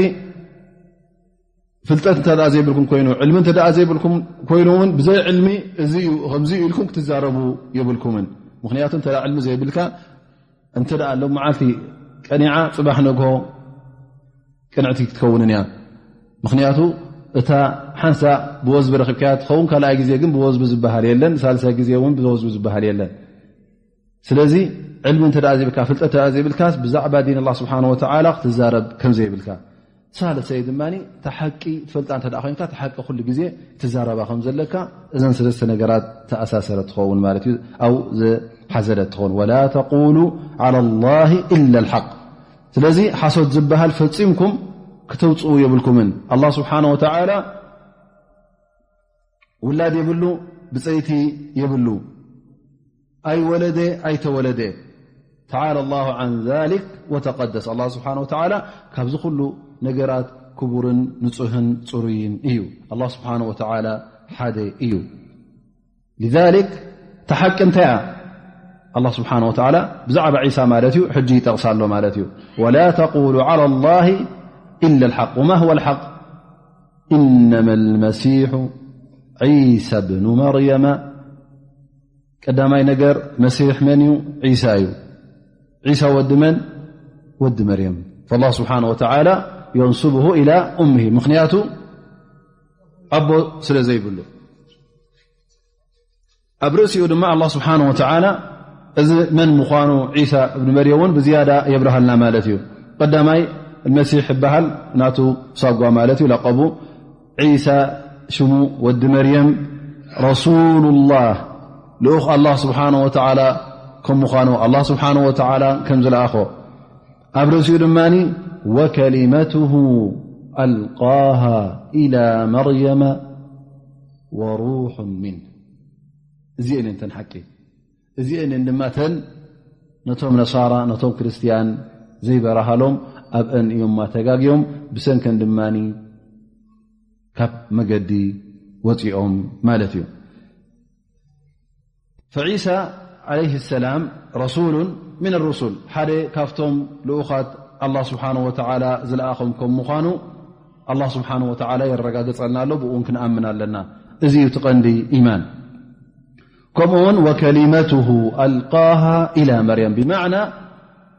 ፍልጠት እንተ ደኣ ዘይብልኩም ኮይኑ፣ ዕልሚ እንተ ደኣ ዘይብልኩም ኮይኑ እውን ብዘይ ዕልሚ እዚ እዩ፣ ከምዚ እዩ ኢልኩም ክትዛረቡ የብልኩምን። ምኽንያቱ እንተ ደኣ ዕልሚ ዘይብልካ፣ እንተ ደኣ ሎም መዓልቲ ቀኒዓ፣ ጽባሕ ነግሆ ቅንዕቲ ክትከውንን እያ። ምኽንያቱ እታ ሓንሳ ብወዝቢ ረኺብካያ ትኸውን፣ ካልኣይ ግዜ ግን ብወዝቢ ዝበሃል የለን፣ ሳልሳይ ግዜ እውን ብወዝቢ ዝበሃል የለን። ስለዚ ዕልሚ እንተ ደኣ ዘይብልካ፣ ፍልጠት እንተ ደኣ ዘይብልካስ፣ ብዛዕባ ዲን ኣላህ ስብሓነ ወተዓላ ክትዛረብ ከም ዘይብልካ። ሳልሰይ ድማ፣ እቲ ሓቂ ትፈልጣ እንተ ደኣ ኮይንካ፣ እቲ ሓቂ ኩሉ ግዜ ትዛረባ ከም ዘለካ፣ እዘን ሰለስተ ነገራት ተኣሳሰረ ትኸውን ማለት እዩ፣ ኣው ዝሓዘለ ትኸውን። ወላ ተቁሉ ዐላ ላሂ ኢላ ልሓቅ። ስለዚ ሓሶት ዝበሃል ፈጺምኩም ክተውፅኡ የብልኩምን። ኣላህ ስብሓነ ወተዓላ ውላድ የብሉ፣ ብፀይቲ የብሉ፣ ኣይወለደ ኣይተወለደ። ተዓላ ላሁ ዐን ዛሊክ ወተቀደስ። ኣላህ ስብሓነ ወተዓላ ካብዚ ኩሉ ነገራት ክቡርን ንፁህን ፅሩይን እዩ። ኣላህ ስብሓነ ወተዓላ ሓደ እዩ። ሊዛሊክ፣ እታ ሓቂ እንታይ እያ? ኣላህ ስብሓነ ወተዓላ ብዛዕባ ዒሳ ማለት እዩ፣ ሕጂ ይጠቕሳ ኣሎ ማለት እዩ። ወላ ተቁሉ ዐላ ላሂ ኢላ ልሓቅ። ወማ ሁወ ልሓቅ? ኢነማ ልመሲሑ ዒሳ ብኑ መርየመ። ቀዳማይ ነገር፣ መሲሕ መን እዩ? ዒሳ እዩ። ዒሳ ወዲ መን? ወዲ መርየም። ፈላህ ስብሓነ ወተዓላ የንስብሁ ኢላ ኡምሂ፣ ምኽንያቱ ኣቦ ስለ ዘይብሉ። ኣብ ርእሲኡ ድማ ኣላህ ስብሓነ ወተዓላ እዚ መን ምዃኑ ዒሳ እብን መርየም እውን ብዝያዳ የብርሃልና ማለት እዩ። ቀዳማይ መሲሕ ይበሃል፣ ናቱ ሳጓ ማለት እዩ፣ ለቀቡ። ዒሳ ሽሙ፣ ወዲ መርየም፣ ረሱሉላህ፣ ልኡኽ ኣላህ ስብሓነ ወተዓላ ከም ምዃኑ፣ ኣላህ ስብሓነ ወተዓላ ከም ዝለኣኾ፣ ኣብ ርእሲኡ ድማ ወከሊመትሁ ኣልቃሃ ኢላ መርየመ ወሩሑን ሚንህ። እዚአን እየን እተን ሓቂ። እዚአን እየን ድማ እተን ነቶም ነሳራ፣ ነቶም ክርስትያን ዘይበራሃሎም ኣብአን እዮም ኣተጋግዮም፣ ብሰንከን ድማ ካብ መገዲ ወፂኦም ማለት እዩ። ፈዒሳ ዓለይሂ ሰላም ረሱሉን ሚን ሩሱል፣ ሓደ ካብቶም ልኡኻት ኣላህ ስብሓነ ወተዓላ ዝለኣኾም ከም ምዃኑ ኣላህ ስብሓነ ወተዓላ የረጋግጸልና ኣሎ፣ ብኡ እውን ክንኣምን ኣለና። እዚ እዩ እቲ ቀንዲ ኢማን። ከምኡ እውን ወከሊመትሁ ኣልቃሃ ኢላ መርየም፣ ብማዕና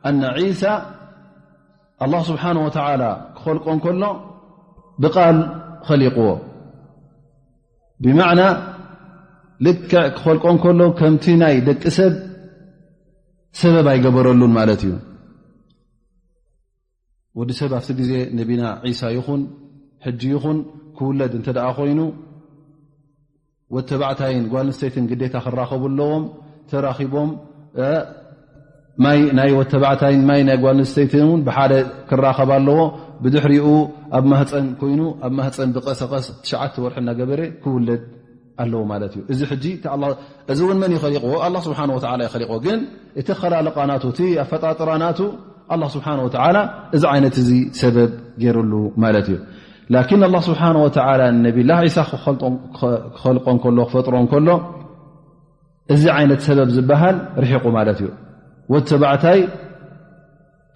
ኣነ ዒሳ ኣላህ ስብሓነ ወተዓላ ክኸልቆ እንከሎ ብቃል ኸሊቕዎ። ብማዕና ልክዕ ክኸልቆ እንከሎ ከምቲ ናይ ደቂ ሰብ ሰበብ ኣይገበረሉን ማለት እዩ። ወዲ ሰብ ኣብቲ ግዜ ነቢና ዒሳ ይኹን ሕጂ ይኹን ክውለድ እንተ ደኣ ኮይኑ፣ ወዲ ተባዕታይን ጓል ኣንስተይትን ግዴታ ክራኸቡ ኣለዎም። ተራኺቦም፣ እ፣ ማይ ናይ ወተባዕታይን ማይ ናይ ጓል ኣንስተይትን እውን ብሓደ ክራኸብ ኣለዎ። ብድሕሪኡ ኣብ ማህፀን ኮይኑ፣ ኣብ ማህፀን ብቀሰቀስ ትሽዓተ ወርሒ እናገበረ ክውለድ ኣለዎ ማለት እዩ። እዚ ሕጂ እቲ ኣላ-፣ እዚ እውን መን እዩ ኸሊቕዎ? ኣላህ ስብሓን ወተዓላ እዩ ኸሊቕዎ። ግን እቲ ኸላልቓ ናቱ፣ እቲ ኣፈጣጥራ ናቱ፣ ኣላህ ስብሓን ወተዓላ እዚ ዓይነት እዚ ሰበብ ገይሩሉ ማለት እዩ። ላኪን ኣላህ ስብሓን ወተዓላ ንነቢላህ ዒሳ ክኸልጦ-፣ ክኸልቆ እንከሎ፣ ክፈጥሮ እንከሎ፣ እዚ ዓይነት ሰበብ ዝበሃል ርሒቑ ማለት እዩ። ወዲ ተባዕታይ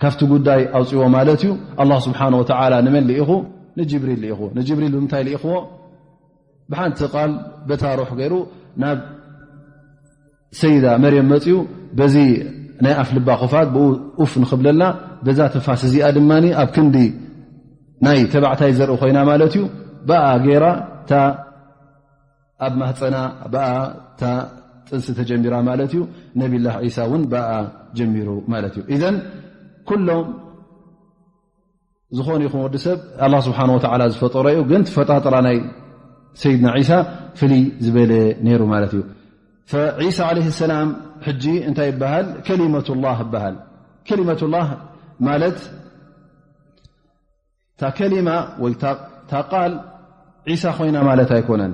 ካብቲ ጉዳይ ኣውፅዎ ማለት እዩ። ኣላህ ስብሓን ወተዓላ ንመን ልኢኹ? ንጅብሪል ልኢኹ። ንጅብሪል ብምንታይ ልኢኽዎ? ብሓንቲ ቃል በታ ሩሕ ገይሩ ናብ ሰይዳ መርየም መፅዩ፣ በዚ ናይ ኣፍ ልባ ክፋት ብኡ ኡፍ ንኽብለላ፣ በዛ ትንፋስ እዚኣ ድማ ኣብ ክንዲ ናይ ተባዕታይ ዘርኢ ኮይና ማለት እዩ። ብኣ ገይራ እታ ኣብ ማህፀና ብኣ እታ ጥንሲ ተጀሚራ ማለት እዩ። ነቢላህ ዒሳ እውን ብኣ ጀሚሩ ማለት እዩ። ኢዘን ኩሎም ዝኾነ ይኹን ወዲ ሰብ ኣላህ ስብሓን ወተዓላ ዝፈጠሮ እዩ። ግን ፈጣጥራ ናይ ሰይድና ዒሳ ፍልይ ዝበለ ነይሩ ማለት እዩ። ፈዒሳ ዓለይሂ ሰላም ሕጂ እንታይ ይበሃል? ከሊመቱላህ ይበሃል። ከሊመቱላህ ማለት እታ ከሊማ ወይ እታ፣ እታ ቃል ዒሳ ኮይና ማለት ኣይኮነን።